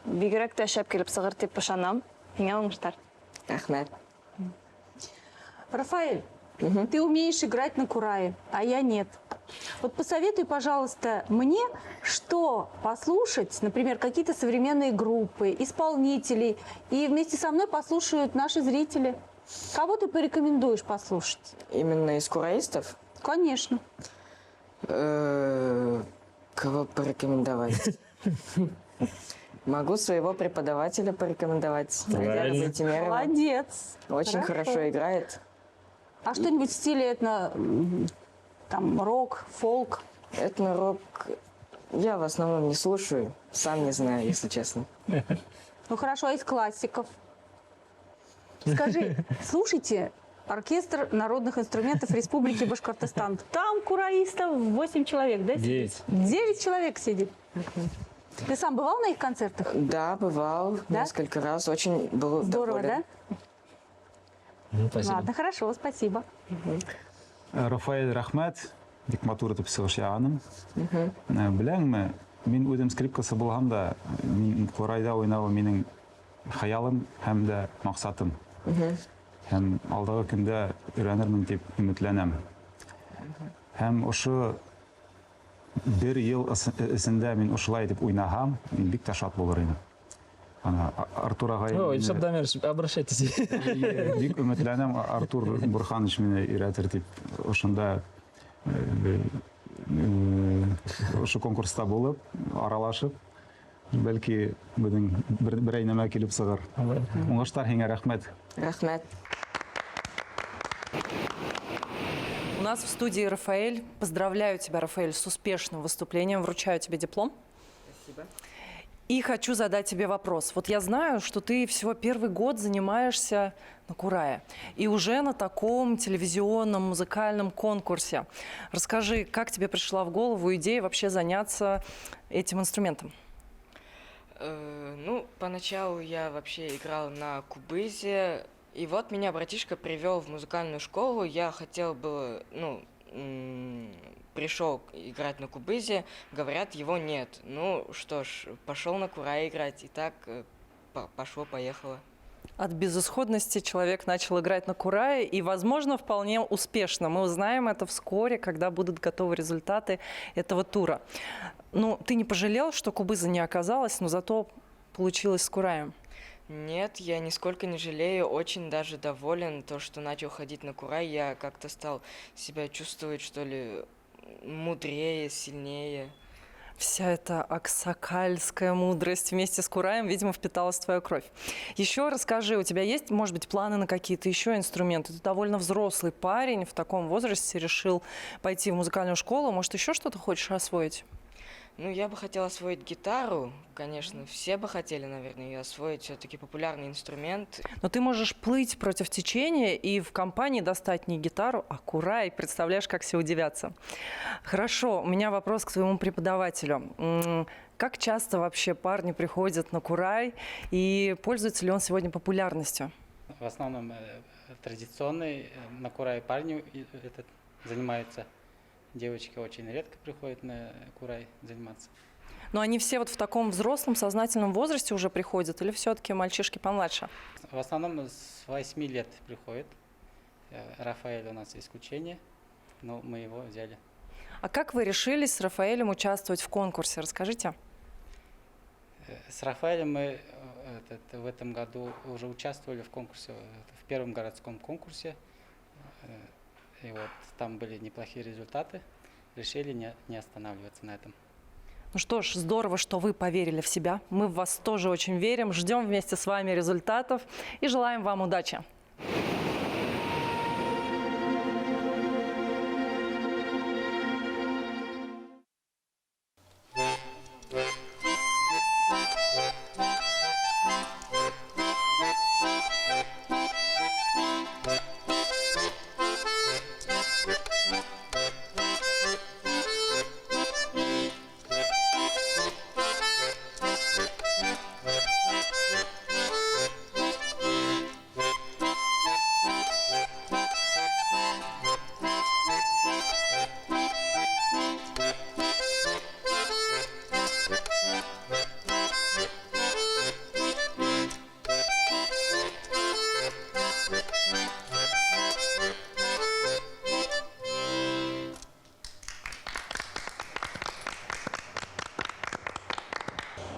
бигерәк тә шәп килеп сығыр тип ышанам. Һиңә уңыштар. Рәхмәт. Рафаэль, ты умеешь играть на курае, а я нет. Вот посоветуй, пожалуйста, мне, что послушать, например, какие-то современные группы, исполнителей, и вместе со мной послушают наши зрители. Кого ты порекомендуешь послушать? Именно из кураистов? Конечно. Кого порекомендовать? Могу своего преподавателя порекомендовать. Правильно. Байтимерова. Молодец. Очень Хорошо. хорошо играет. А что-нибудь в стиле этно, рок, фолк? Этно-рок я в основном не слушаю, сам не знаю, если честно. Ну хорошо, а из классиков? Скажи, слушайте оркестр народных инструментов Республики Башкортостан. Там кураистов 8 человек, да, сидит? 9. 9 человек сидит. Ты сам бывал на их концертах? Да, бывал Да? несколько раз. Очень был Здорово, доволен. да? Спасибо. Ладно, хорошо, спасибо. Рафаэль, рәхмәт. Бик матур итеп сығыш яһаның. Беләңме, мин үҙем скрипкасы булһам да, мин ҡурайҙа уйнауы минең хыялым һәм дә маҡсатым. Һәм алдағы көндә өйрәнермен тип өмөтләнәм. Һәм ошо бер йыл эсендә мин ошолай итеп уйнаһам, мин бик тә шат булыр инем. Ана, Артур ағай Ой, мине Илшат Дамирович, обращайтесь. Эйе, бик өмөтләнәм, Артур Бурханович мине өйрәтер тип ошонда, ошо конкурста булып, аралашып, бәлки беҙҙең берәй нәмә килеп сығыр. Уңыштар һиңә, рәхмәт. Рәхмәт. У нас в студии Рафаэль. Поздравляю тебя, Рафаэль, с успешным выступлением. Вручаю тебе диплом. Спасибо. И хочу задать тебе вопрос. Я знаю, что ты всего первый год занимаешься на Курае. И уже на таком телевизионном музыкальном конкурсе. Расскажи, как тебе пришла в голову идея вообще заняться этим инструментом? Поначалу я вообще играл на кубызе. И меня братишка привел в музыкальную школу. Я хотел бы, ну, пришел играть на кубызе, говорят, его нет. Ну что ж, пошел на курай играть, и так пошло-поехало. От безысходности человек начал играть на курае, и, возможно, вполне успешно. Мы узнаем это вскоре, когда будут готовы результаты этого тура. Ты не пожалел, что кубыза не оказалось, но зато получилось с кураем? Нет, я нисколько не жалею, очень даже доволен то, что начал ходить на курай, я как-то стал себя чувствовать, что ли, мудрее, сильнее. Вся эта аксакальская мудрость вместе с Кураем, видимо, впиталась в твою кровь. Еще расскажи, у тебя есть, может быть, планы на какие-то еще инструменты? Ты довольно взрослый парень, в таком возрасте решил пойти в музыкальную школу. Может, еще что-то хочешь освоить? Ну, я бы хотел освоить гитару, конечно, все бы хотели, наверное, ее освоить, все-таки популярный инструмент. Но ты можешь плыть против течения и в компании достать не гитару, а курай. Представляешь, как все удивятся. Хорошо, у меня вопрос к твоему преподавателю. Как часто вообще парни приходят на курай и пользуется ли он сегодня популярностью? В основном традиционный на курай парни занимаются. Девочки очень редко приходят на курай заниматься. Но они все вот в таком взрослом, сознательном возрасте уже приходят или все-таки мальчишки помладше? В основном с 8 лет приходят. Рафаэль у нас исключение, но мы его взяли. А как вы решили с Рафаэлем участвовать в конкурсе? Расскажите. С Рафаэлем мы в этом году уже участвовали в конкурсе, в первом городском конкурсе. И вот там были неплохие результаты. Решили не останавливаться на этом. Ну что ж, здорово, что вы поверили в себя. Мы в вас тоже очень верим. Ждем вместе с вами результатов и желаем вам удачи.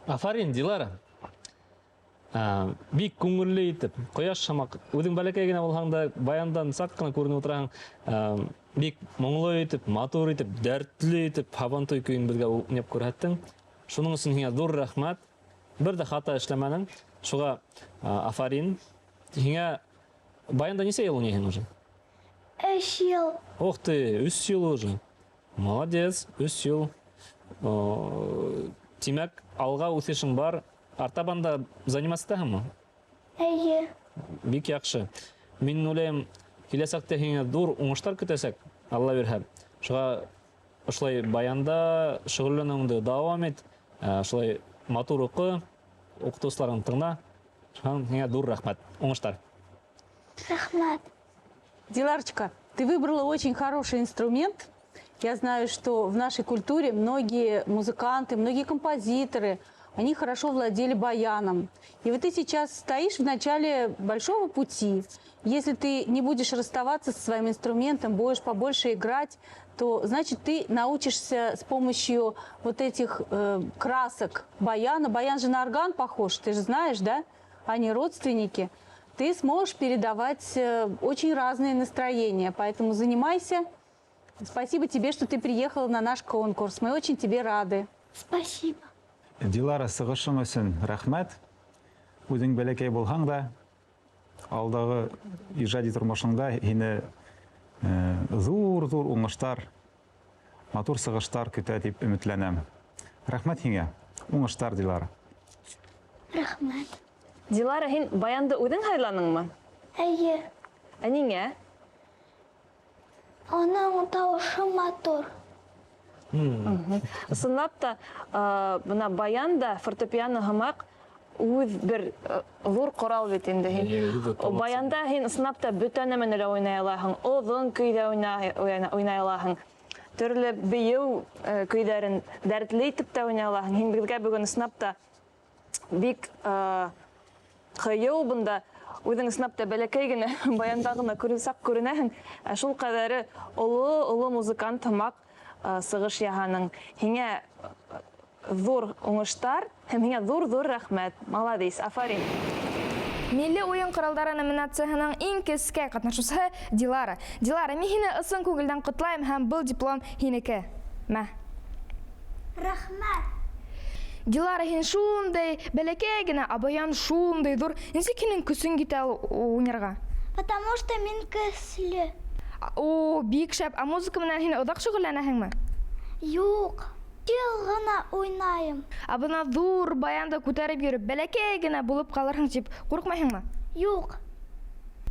Афарин, Дилара. Бик күңелле итеп, ҡояш һымаҡ, үҙең бәләкәй генә булһаң да, баяндан саҡ ҡына күренеп ултыраһың. Бик моңло итеп, матур итеп, дәртле итеп һабантуй көйөн беҙгә уйнап күрһәттең. Шуның өсөн һиңә ҙур рәхмәт. Бер ҙә хата эшләмәнең. Шуға афарин. Һиңә баянда нисә йыл уйнайһың уже? 3 йыл. Ох ты, 3 йыл уже. Молодец, 3 йыл. Тимәк, алға үҫешең бар. Артабан да заниматься итәһеңме? Эйе. Бик яҡшы. Мин уйлайым, киләсәктә һиңә ҙур уңыштар көтәсәк, Алла бирһә. Шуға ошолай баянда шөғөлләнеүеңде дауам ит, шулай матур уҡы, уҡытыусыларыңды тыңла. Шуға һиңә ҙур рәхмәт. Уңыштар. Рәхмәт. Диларочка, ты выбрала очень хороший инструмент. Я знаю, что в нашей культуре многие музыканты, многие композиторы, они хорошо владели баяном. И вот ты сейчас стоишь в начале большого пути. Если ты не будешь расставаться со своим инструментом, будешь побольше играть, то, значит, ты научишься с помощью вот этих красок баяна. Баян же на орган похож, ты же знаешь, да? Они родственники. Ты сможешь передавать очень разные настроения. Поэтому занимайся. Спасибо тебе, что ты приехала на наш конкурс. Мы очень тебе рады. Спасибо. Дилара, сығышың өсөн рәхмәт. Үҙең бәләкәй булһаң да, алдағы ижади тормошоңда һине ҙур-ҙур уңыштар, матур сығыштар көтә тип өмөтләнәм. Рәхмәт һиңә. Уңыштар, Дилара. Рәхмәт. Дилара, һин баянды үҙең һайланыңмы? Эйе. Ә ниңә? Уның тауышы матур. Ысынлап та, бына баян да, фортепиано һымаҡ үҙ бер ҙур ҡорал бит инде һин. Баянда һин ысынлап та бөтә нәмәне лә уйнай алаһың, оҙон көй ҙә уйнай алаһың, төрлө бейеү көйҙәрен дәртле итеп тә уйнай алаһың. Һин беҙгә бөгөн ысынлап та бик ҡыйыу бында. Үҙең ысынлап та бәләкәй генә баянда ғына саҡ күренәһең, ә шул ҡәҙәре оло-оло музыкант һымаҡ сығыш яһаның. Һиңә ҙур уңыштар һәм һиңә ҙур-ҙур рәхмәт. Молодец, афарин. Милли уйын ҡоралдары номинацияһының иң кескәй ҡатнашыусы Дилара. Дилара, мин һине ысын күңелдән ҡотлайым һәм был диплом һинеке. Мә. Рәхмәт. Дилара, һин шундай бәләкәй генә, ә баян шундай ҙур. Нисек һинең көсөң китә ул уйнарға? Потому что мин көслө. О, бик шәп. Ә музыка менән һин оҙаҡ шөғөлләнәһеңме? Юҡ. Йыл ғына уйнайым. Ә бына ҙур баянды күтәреп йөрөп, бәләкәй генә булып ҡалырһың тип ҡурҡмайһыңмы? Юҡ.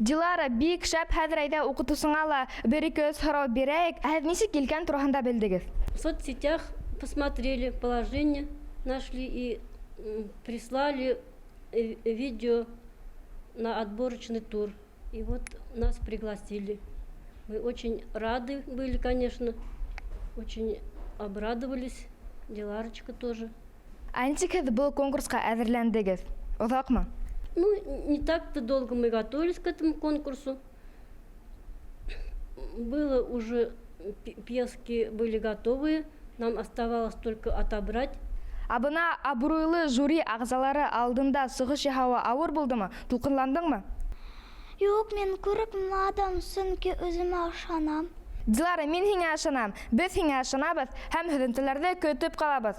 Дилара, бик шәп. Хәҙер әйҙә уҡытыусыңа ла бер-ике өс һорау бирәйек. Ә һеҙ нисек елкән тураһында белдегеҙ? В соцсетях посмотрели положение, нашли и прислали видео на отборочный тур. И вот нас пригласили. Мы очень рады были, конечно, очень обрадовались. Диларочка тоже. Ә нисек һеҙ был конкурсҡа әҙерләндегеҙ? Оҙаҡмы? Ну, не так-то долго мы готовились к этому конкурсу. Было уже, пьески были готовые, нам оставалось только отобрать. Ә бына абруйлы жюри ағзалары алдында сығыш яһауы ауыр булдымы? Тулҡынландыңмы? Юҡ, мин ҡурҡманым, сөнки үҙемә ышанам. Дилара, мин һиңә ышанам, беҙ һиңә ышанабыҙ һәм һөҙөмтәләрҙе көтөп ҡалабыҙ.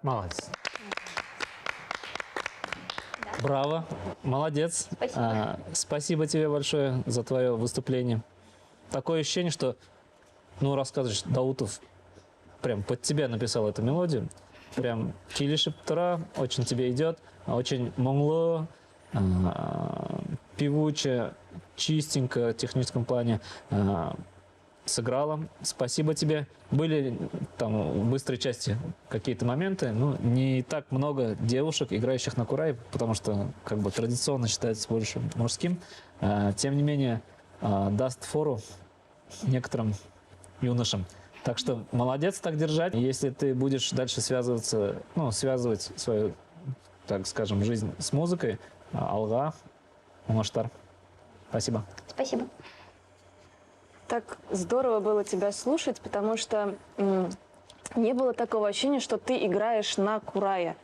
Молодец. Браво, молодец. Спасибо. Спасибо тебе большое за твое выступление. Такое ощущение, что, ну, рассказываешь, Даутов прям под тебя написал эту мелодию. Прям килешеп тора, очень тебе идет, очень моңло, певуче, чистенько в техническом плане сыграла. Спасибо тебе. Были там в быстрой части какие-то моменты, но не так много девушек, играющих на курае, потому что как бы традиционно считается больше мужским. Тем не менее, даст фору некоторым юношам. Так что молодец, так держать. Если ты будешь дальше связываться, ну, связывать свою, так скажем, жизнь с музыкой, алға, уңыштар. Спасибо. Спасибо. Так здорово было тебя слушать, потому что не было такого ощущения, что ты играешь на курае.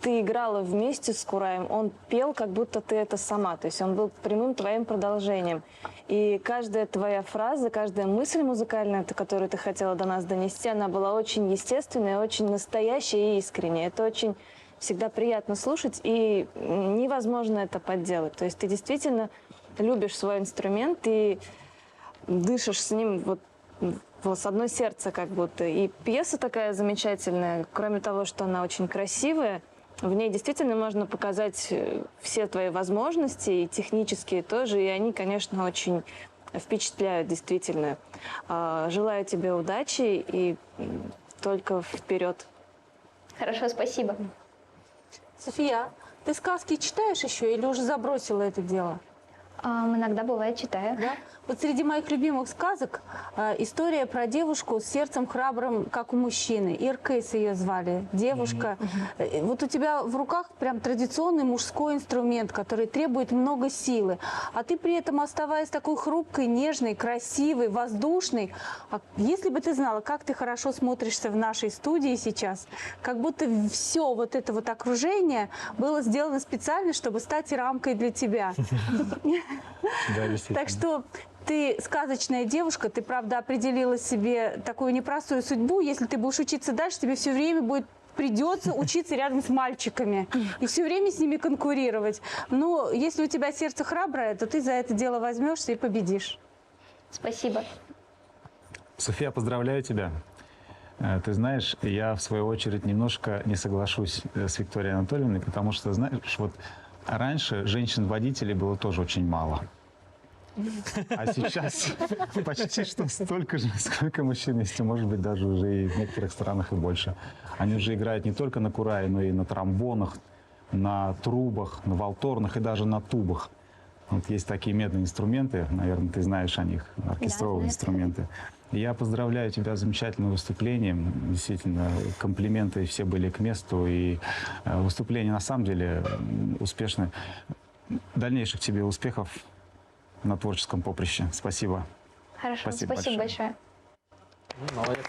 Ты играла вместе с кураем, он пел, как будто ты это сама. То есть он был прямым твоим продолжением. И каждая твоя фраза, каждая мысль музыкальная, которую ты хотела до нас донести, она была очень естественная, очень настоящая и искренняя. Это очень всегда приятно слушать, и невозможно это подделать. То есть ты действительно любишь свой инструмент и дышишь с ним вот с одно сердце как будто. И пьеса такая замечательная, кроме того, что она очень красивая, в ней действительно можно показать все твои возможности, и технические тоже, и они, конечно, очень впечатляют, действительно. Желаю тебе удачи и только вперед. Хорошо, спасибо. София, ты сказки читаешь еще или уже забросила это дело? Иногда бывает, читаю. Да? Вот среди моих любимых сказок история про девушку с сердцем храбрым, как у мужчины. Иркейс ее звали. Девушка. Вот у тебя в руках прям традиционный мужской инструмент, который требует много силы. А ты при этом, оставаясь такой хрупкой, нежной, красивой, воздушной. А если бы ты знала, как ты хорошо смотришься в нашей студии сейчас, как будто все вот это вот окружение было сделано специально, чтобы стать рамкой для тебя. Да, действительно. Так что ты сказочная девушка, ты, правда, определила себе такую непростую судьбу. Если ты будешь учиться дальше, тебе все время придется учиться рядом с мальчиками и все время с ними конкурировать. Но если у тебя сердце храброе, то ты за это дело возьмешься и победишь. Спасибо. София, поздравляю тебя. Ты знаешь, я в свою очередь немножко не соглашусь с Викторией Анатольевной, потому что, знаешь, раньше женщин-водителей было тоже очень мало. А сейчас почти что столько же, сколько мужчин, если, может быть, даже уже и в некоторых странах и больше. Они уже играют не только на курае, но и на тромбонах, на трубах, на валторнах и даже на тубах. Есть такие медные инструменты, наверное, ты знаешь о них, оркестровые Да, знаю. инструменты. Я поздравляю тебя с замечательным выступлением. Действительно, комплименты все были к месту. И выступление на самом деле успешное. Дальнейших тебе успехов на творческом поприще. Спасибо. Хорошо, Спасибо спасибо большое. большое. Молодец.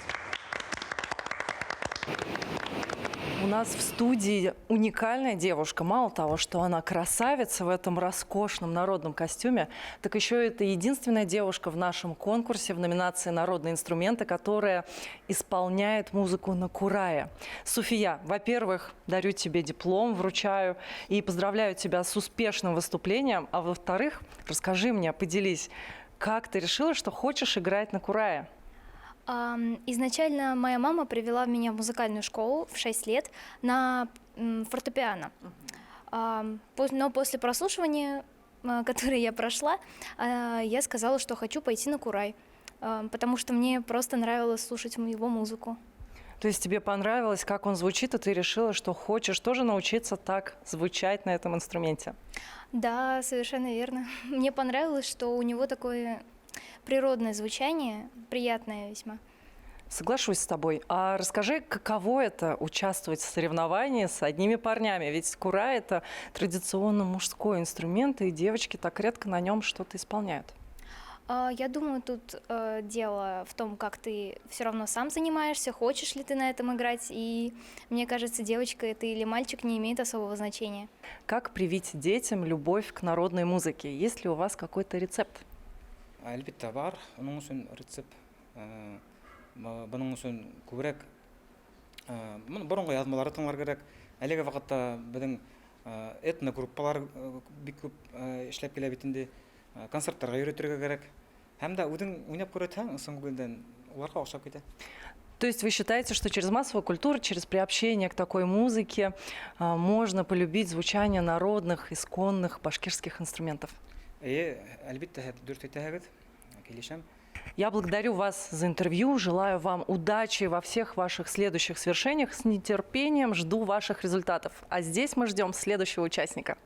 У нас в студии уникальная девушка. Мало того, что она красавица в этом роскошном народном костюме, так еще это единственная девушка в нашем конкурсе в номинации «Народные инструменты», которая исполняет музыку на курае. Суфия, во-первых, дарю тебе диплом, вручаю и поздравляю тебя с успешным выступлением. А во-вторых, расскажи мне, поделись, как ты решила, что хочешь играть на курае? Изначально моя мама привела меня в музыкальную школу в 6 лет на фортепиано. Но после прослушивания, которое я прошла, я сказала, что хочу пойти на курай, потому что мне просто нравилось слушать его музыку. То есть тебе понравилось, как он звучит, и ты решила, что хочешь тоже научиться так звучать на этом инструменте? Да, совершенно верно. Мне понравилось, что у него такое природное звучание, приятное весьма. Соглашусь с тобой. А расскажи, каково это участвовать в соревновании с одними парнями? Ведь курай — это традиционно мужской инструмент, и девочки так редко на нем что-то исполняют. Я думаю, тут дело в том, как ты все равно сам занимаешься, хочешь ли ты на этом играть. И мне кажется, девочка это или мальчик не имеет особого значения. Как привить детям любовь к народной музыке? Есть ли у вас какой-то рецепт? Әлбиттә бар, уның өсөн рецепт. Бының өсөн күберәк Моны боронғо яҙмаларҙы тыңлар кәрәк. Әлеге ваҡытта беҙҙең этногруппалар бик күп эшләп килә бит инде. Концерттарға йөрөтөргә кәрәк. Һәм дә үҙең уйнап күрһәтһәң, ысын күңелдән уларға оҡшап китә. То есть вы считаете, что через массовую культуру, через приобщение к такой музыке можно полюбить звучание народных, исконных башкирских инструментов? Эйе, әлбиттә, дөрөҫ әйтәһегеҙ, килешәм. Я благодарю вас за интервью, желаю вам удачи во всех ваших следующих свершениях. С нетерпением жду ваших результатов. А здесь мы ждем следующего участника.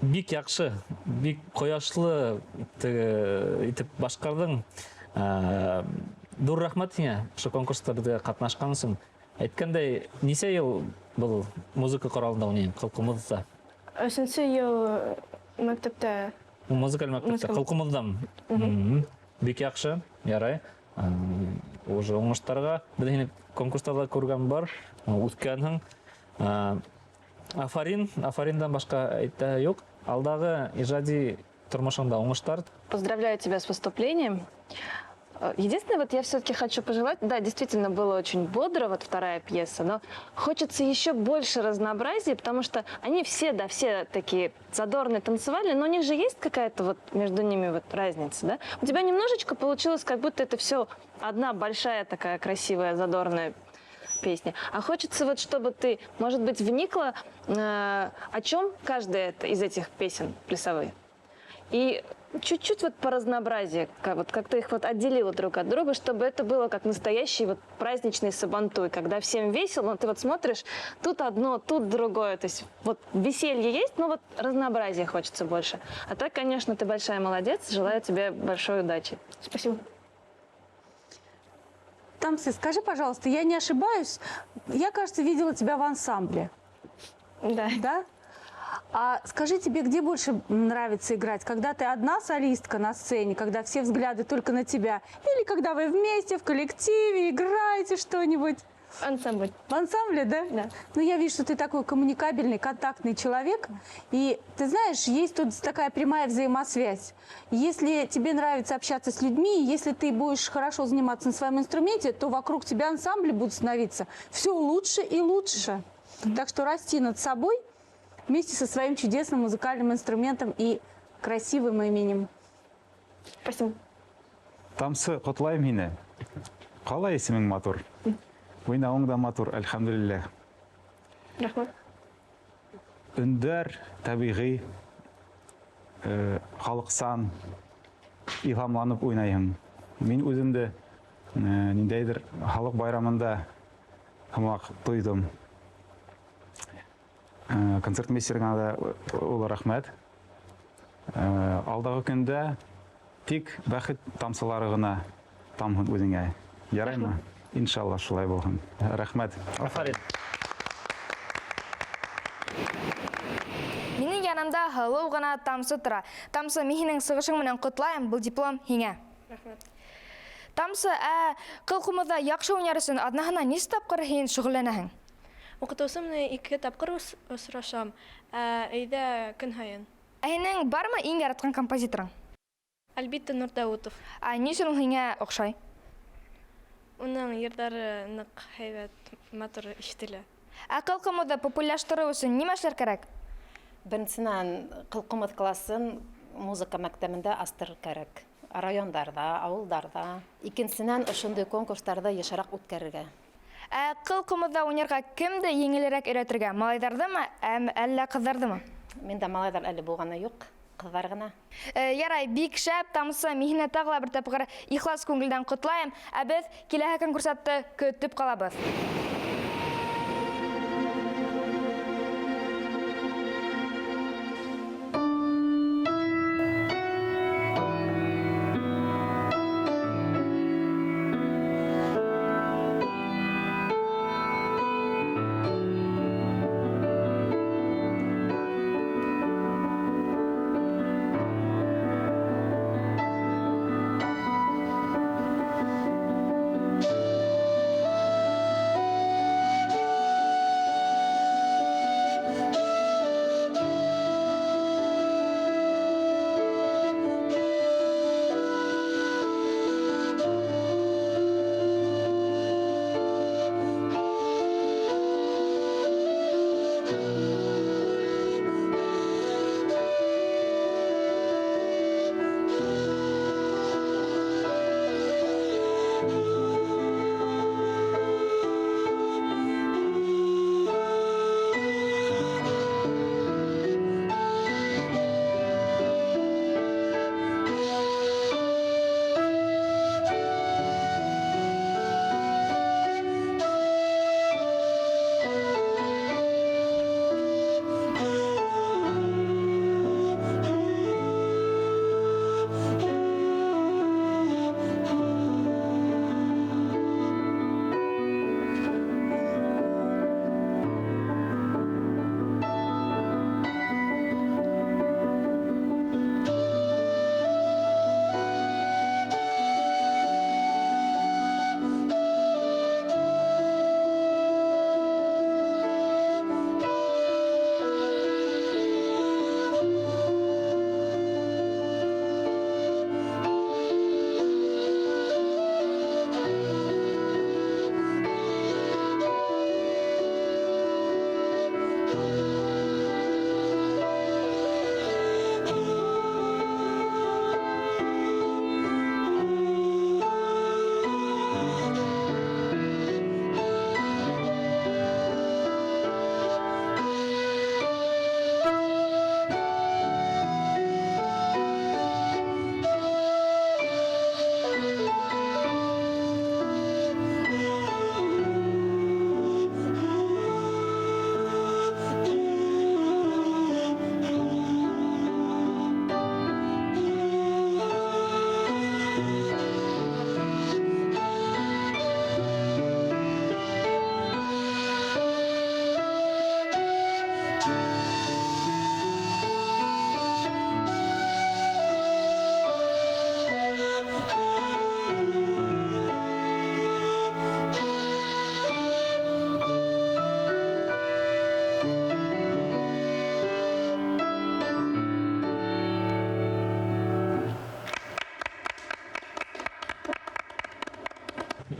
Бик яҡшы, бик ҡояшлы теге итеп башҡарҙың. Ҙур рәхмәт һиңә, ошо конкурста беҙгә ҡатнашҡан өсөн. Әйткәндәй, нисә йыл был музыка ҡоралында уйнайһың, ҡылҡумыҙҙа? Өсөнсө йыл мәктәптә. Музыкаль мәктәптә, ҡылҡумыҙҙамы? Бик яҡшы, ярай. Уже уңыштарға, беҙ һине конкурстарҙа күргән бар, үткәнһең. Афарин, афариндан башҡа әйтә юҡ. Алдағы ижади тормошоңда уңыштар. Поздравляю тебя с выступлением. Единственное, я все-таки хочу пожелать, да, действительно было очень бодро, вторая пьеса, но хочется еще больше разнообразия, потому что они все, да, все такие задорные танцевали, но у них же есть какая-то между ними разница, да? У тебя немножечко получилось, как будто это все одна большая такая красивая задорная песня. А хочется чтобы ты, может быть, вникла, о чем каждая из этих песен плясовых. И чуть-чуть по разнообразию, как-то их отделила друг от друга, чтобы это было как настоящий праздничный сабантуй, когда всем весело, но ты смотришь, тут одно, тут другое. То есть веселье есть, но разнообразия хочется больше. А так, конечно, ты большая молодец, желаю тебе большой удачи. Спасибо. Тамсы, скажи, пожалуйста, я не ошибаюсь? Я, кажется, видела тебя в ансамбле. Да. Да? А скажи, тебе где больше нравится играть? Когда ты одна солистка на сцене, когда все взгляды только на тебя? Или когда вы вместе в коллективе играете что-нибудь? Ансамбль. В ансамбле, да? Да. Я вижу, что ты такой коммуникабельный, контактный человек. И, ты знаешь, есть тут такая прямая взаимосвязь. Если тебе нравится общаться с людьми, если ты будешь хорошо заниматься на своем инструменте, то вокруг тебя ансамбли будут становиться все лучше и лучше. Так что расти над собой вместе со своим чудесным музыкальным инструментом и красивым именем. Спасибо. Тамсы, ҡотлайым һине. Ҡалай исемең матур. Уйнауың да матур, әлхәмдүлилләһ. Рәхмәт. Өндәр, тәбиғи, халыҡсан, илһамланып уйнайһың. Мин үҙем дә ниндәйҙер халыҡ байрамында һымаҡ тойҙом. Концертмейстерыңа да олы рәхмәт. Алдағы көндә тик бәхет тамсылары ғына тамһын үҙеңә. Яраймы? Рәхмәт. Иншалла шулай булһын. Рәхмәт. Афарин. Минең янымда һылыу ғына Тамсы тора. Тамсы, мин һинең сығышың менән ҡотлайым, был диплом һиңә. Рәхмәт. Тамсы, ә ҡылҡумыҙҙа яҡшы уйнар өсөн аҙнаһына нисә тапҡыр һин шөғөлләнәһең? Уҡытыусым менән 2 тапҡыр осрашам, ә өйҙә көн һайын. Ә һинең бармы иң яратҡан композиторың? Әлбиттә, Нурдаутов. Ә ни өсөн ул һиңә оҡшай? Уның йырҙары ныҡ һәйбәт, матур ишетелә. Ә ҡылҡумыҙҙы популярлаштырыу өсөн нимә эшләр кәрәк? Беренсенән, ҡылҡумыҙ классын музыка мәктәбендә астырыр кәрәк. Райондарҙа, ауылдарҙа. Икенсенән, ошондай конкурстарҙы йышыраҡ үткәрергә. Ә ҡылҡумыҙҙа уйнарға кемде еңелерәк өйрәтергә? Малайҙарҙымы, әллә ҡыҙҙарҙымы? Миндә малайҙар әле булғаны юҡ, ҡыҙҙар ғына. Ярай, бик шәп, Тамсы, мин һине тағы ла бер тапҡыр ихлас күңелдән ҡотлайым. Ә беҙ киләһе конкурсантты көтөп ҡалабыҙ.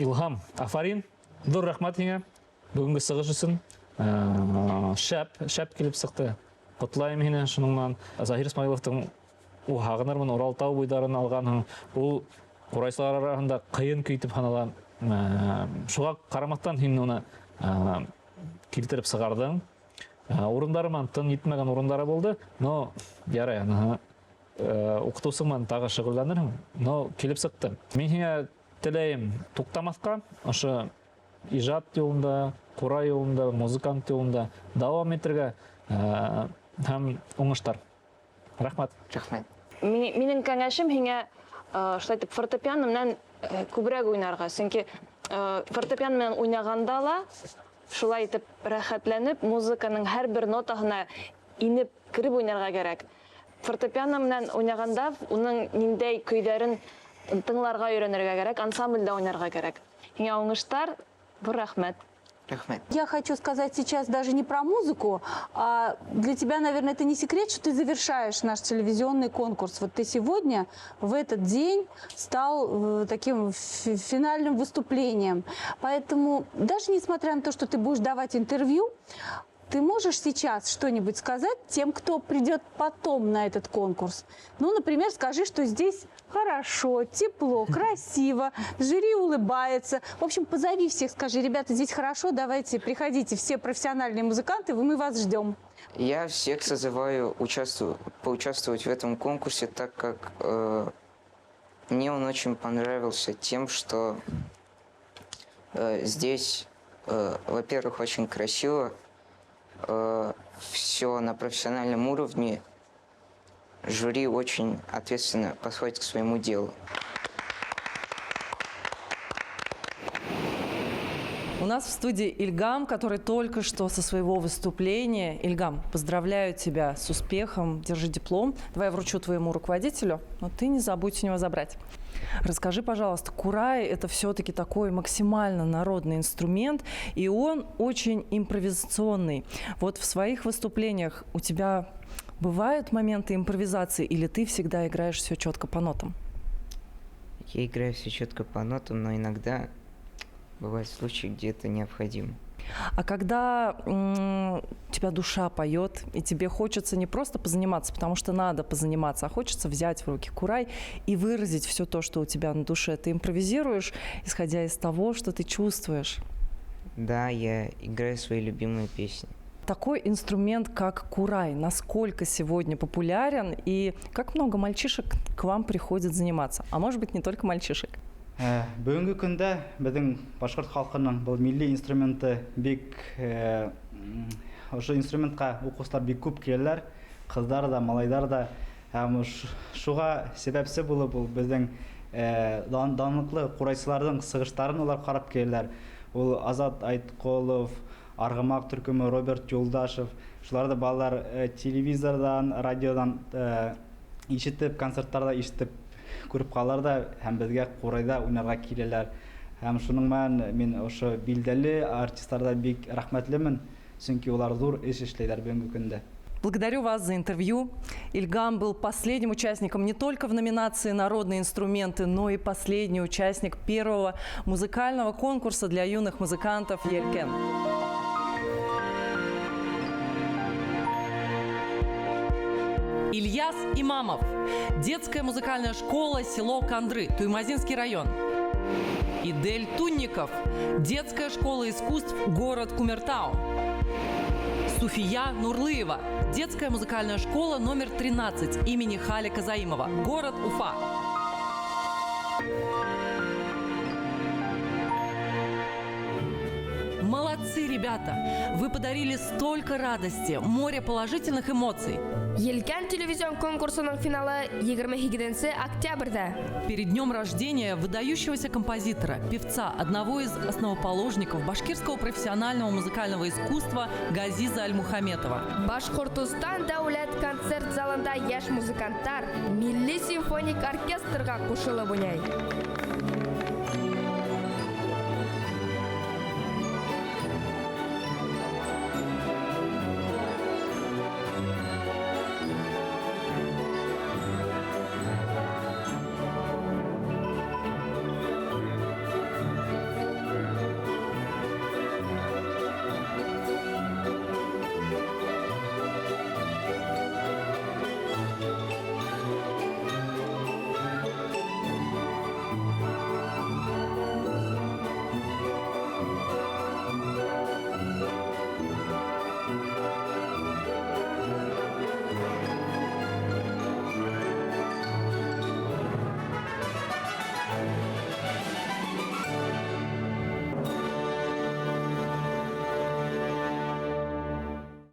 Илһам, афарин, ҙур рәхмәт һиңә бөгөнгө сығыш өсөн. Шәп, шәп килеп сыҡты. Ҡотлайым һине шуның менән. Заһир Исмаиловтың һағынырмын Урал тау буйҙарын алғанһың. Ул ҡурайсылар араһында ҡыйын көй итеп һанала. Шуға ҡарамаҫтан һин уны килтереп сығарҙың. Урындары менән тын етмәгән урындары булды, но ярай, аныһы уҡытыусың менән тағы шөғөлләнерһең, но килеп сыҡты. Мин һиңә теләйем туҡтамаҫҡа, ошо ижад юлында, ҡурай юлында, музыкант юлында дауам итергә һәм уңыштар. Рәхмәт. Рәхмәт. Минең кәңәшем һиңә шулай итеп фортепиано менән күберәк уйнарға, сөнки фортепиано менән уйнағанда ла шулай итеп рәхәтләнеп музыканың һәр бер нотаһына инеп кереп уйнарға кәрәк. Фортепиано менән уйнағанда уның ниндәй көйҙәрен тыңларға өйрәнергә кәрәк, ансамблдә уйнарға кәрәк. Һиңә уңыштар, ҙур рәхмәт. Рәхмәт. Я хочу сказать сейчас даже не про музыку, а для тебя, наверное, это не секрет, что ты завершаешь наш телевизионный конкурс. Вот ты сегодня, в этот день, стал таким финальным выступлением. Поэтому даже несмотря на то, что ты будешь давать интервью, ты можешь сейчас что-нибудь сказать тем, кто придет потом на этот конкурс? Ну, например, скажи, что здесь хорошо, тепло, красиво, жюри улыбается. В общем, позови всех, скажи, ребята, здесь хорошо, давайте, приходите, все профессиональные музыканты, мы вас ждем. Я всех созываю поучаствовать в этом конкурсе, так как мне он очень понравился тем, что здесь, во-первых, очень красиво, все на профессиональном уровне, жюри очень ответственно подходит к своему делу. У нас в студии Ильгам, который только что со своего выступления. Ильгам, поздравляю тебя с успехом, держи диплом. Давай я вручу твоему руководителю, но ты не забудь у него забрать. Расскажи, пожалуйста, курай – это все-таки такой максимально народный инструмент, и он очень импровизационный. Вот в своих выступлениях у тебя бывают моменты импровизации, или ты всегда играешь все четко по нотам? Я играю все четко по нотам, но иногда бывают случаи, где это необходимо. А когда тебя душа поет, и тебе хочется не просто позаниматься, потому что надо позаниматься, а хочется взять в руки курай и выразить все то, что у тебя на душе, ты импровизируешь, исходя из того, что ты чувствуешь? Да, я играю свои любимые песни. Такой инструмент, как курай, насколько сегодня популярен и как много мальчишек к вам приходит заниматься? А может быть, не только мальчишек? Бөгөнгө көндә беҙҙең башҡорт халҡының был милли инструменты бик, ошо инструментҡа уҡыусылар бик күп киләләр, ҡыҙҙар ҙа, малайҙар ҙа. Һәм шуға сәбәпсе булып ул беҙҙең данлыҡлы ҡурайсыларҙың сығыштарын улар ҡарап киләләр. Ул Азат Айтҡолов, Арғымаҡ төркөмө, Роберт Юлдашев, шуларҙы балалар телевизорҙан, радиодан ишетеп, концерттарҙа ишетеп күреп ҡалалар ҙа һәм беҙгә ҡурайҙа уйнарға киләләр. Һәм шуның менән мин ошо билдәле артистарҙа бик рәхмәтлемен, сөнки улар ҙур эш эшләйҙәр бөгөнгө көндә. Благодарю вас за интервью. Ильгам был последним участником не только в номинации «Народные инструменты», но и последний участник первого музыкального конкурса для юных музыкантов «Елкен». Ильяс Имамов. Детская музыкальная школа, село Кандры, Туймазинский район. Идель Тунников. Детская школа искусств, город Кумертау. Суфия Нурлыева. Детская музыкальная школа номер 13 имени Халика Заимова, город Уфа. Молодцы, ребята! Вы подарили столько радости, море положительных эмоций. Елкән телевизион конкурсының финалы 28 октябрьдә. Перед днем рождения выдающегося композитора, певца, одного из основоположников башкирского профессионального музыкального искусства Газиза Альмухаметова. Башҡортостан дәүләт концерт залында йәш музыканттар милли симфоник оркестрға ҡушылып уйнай.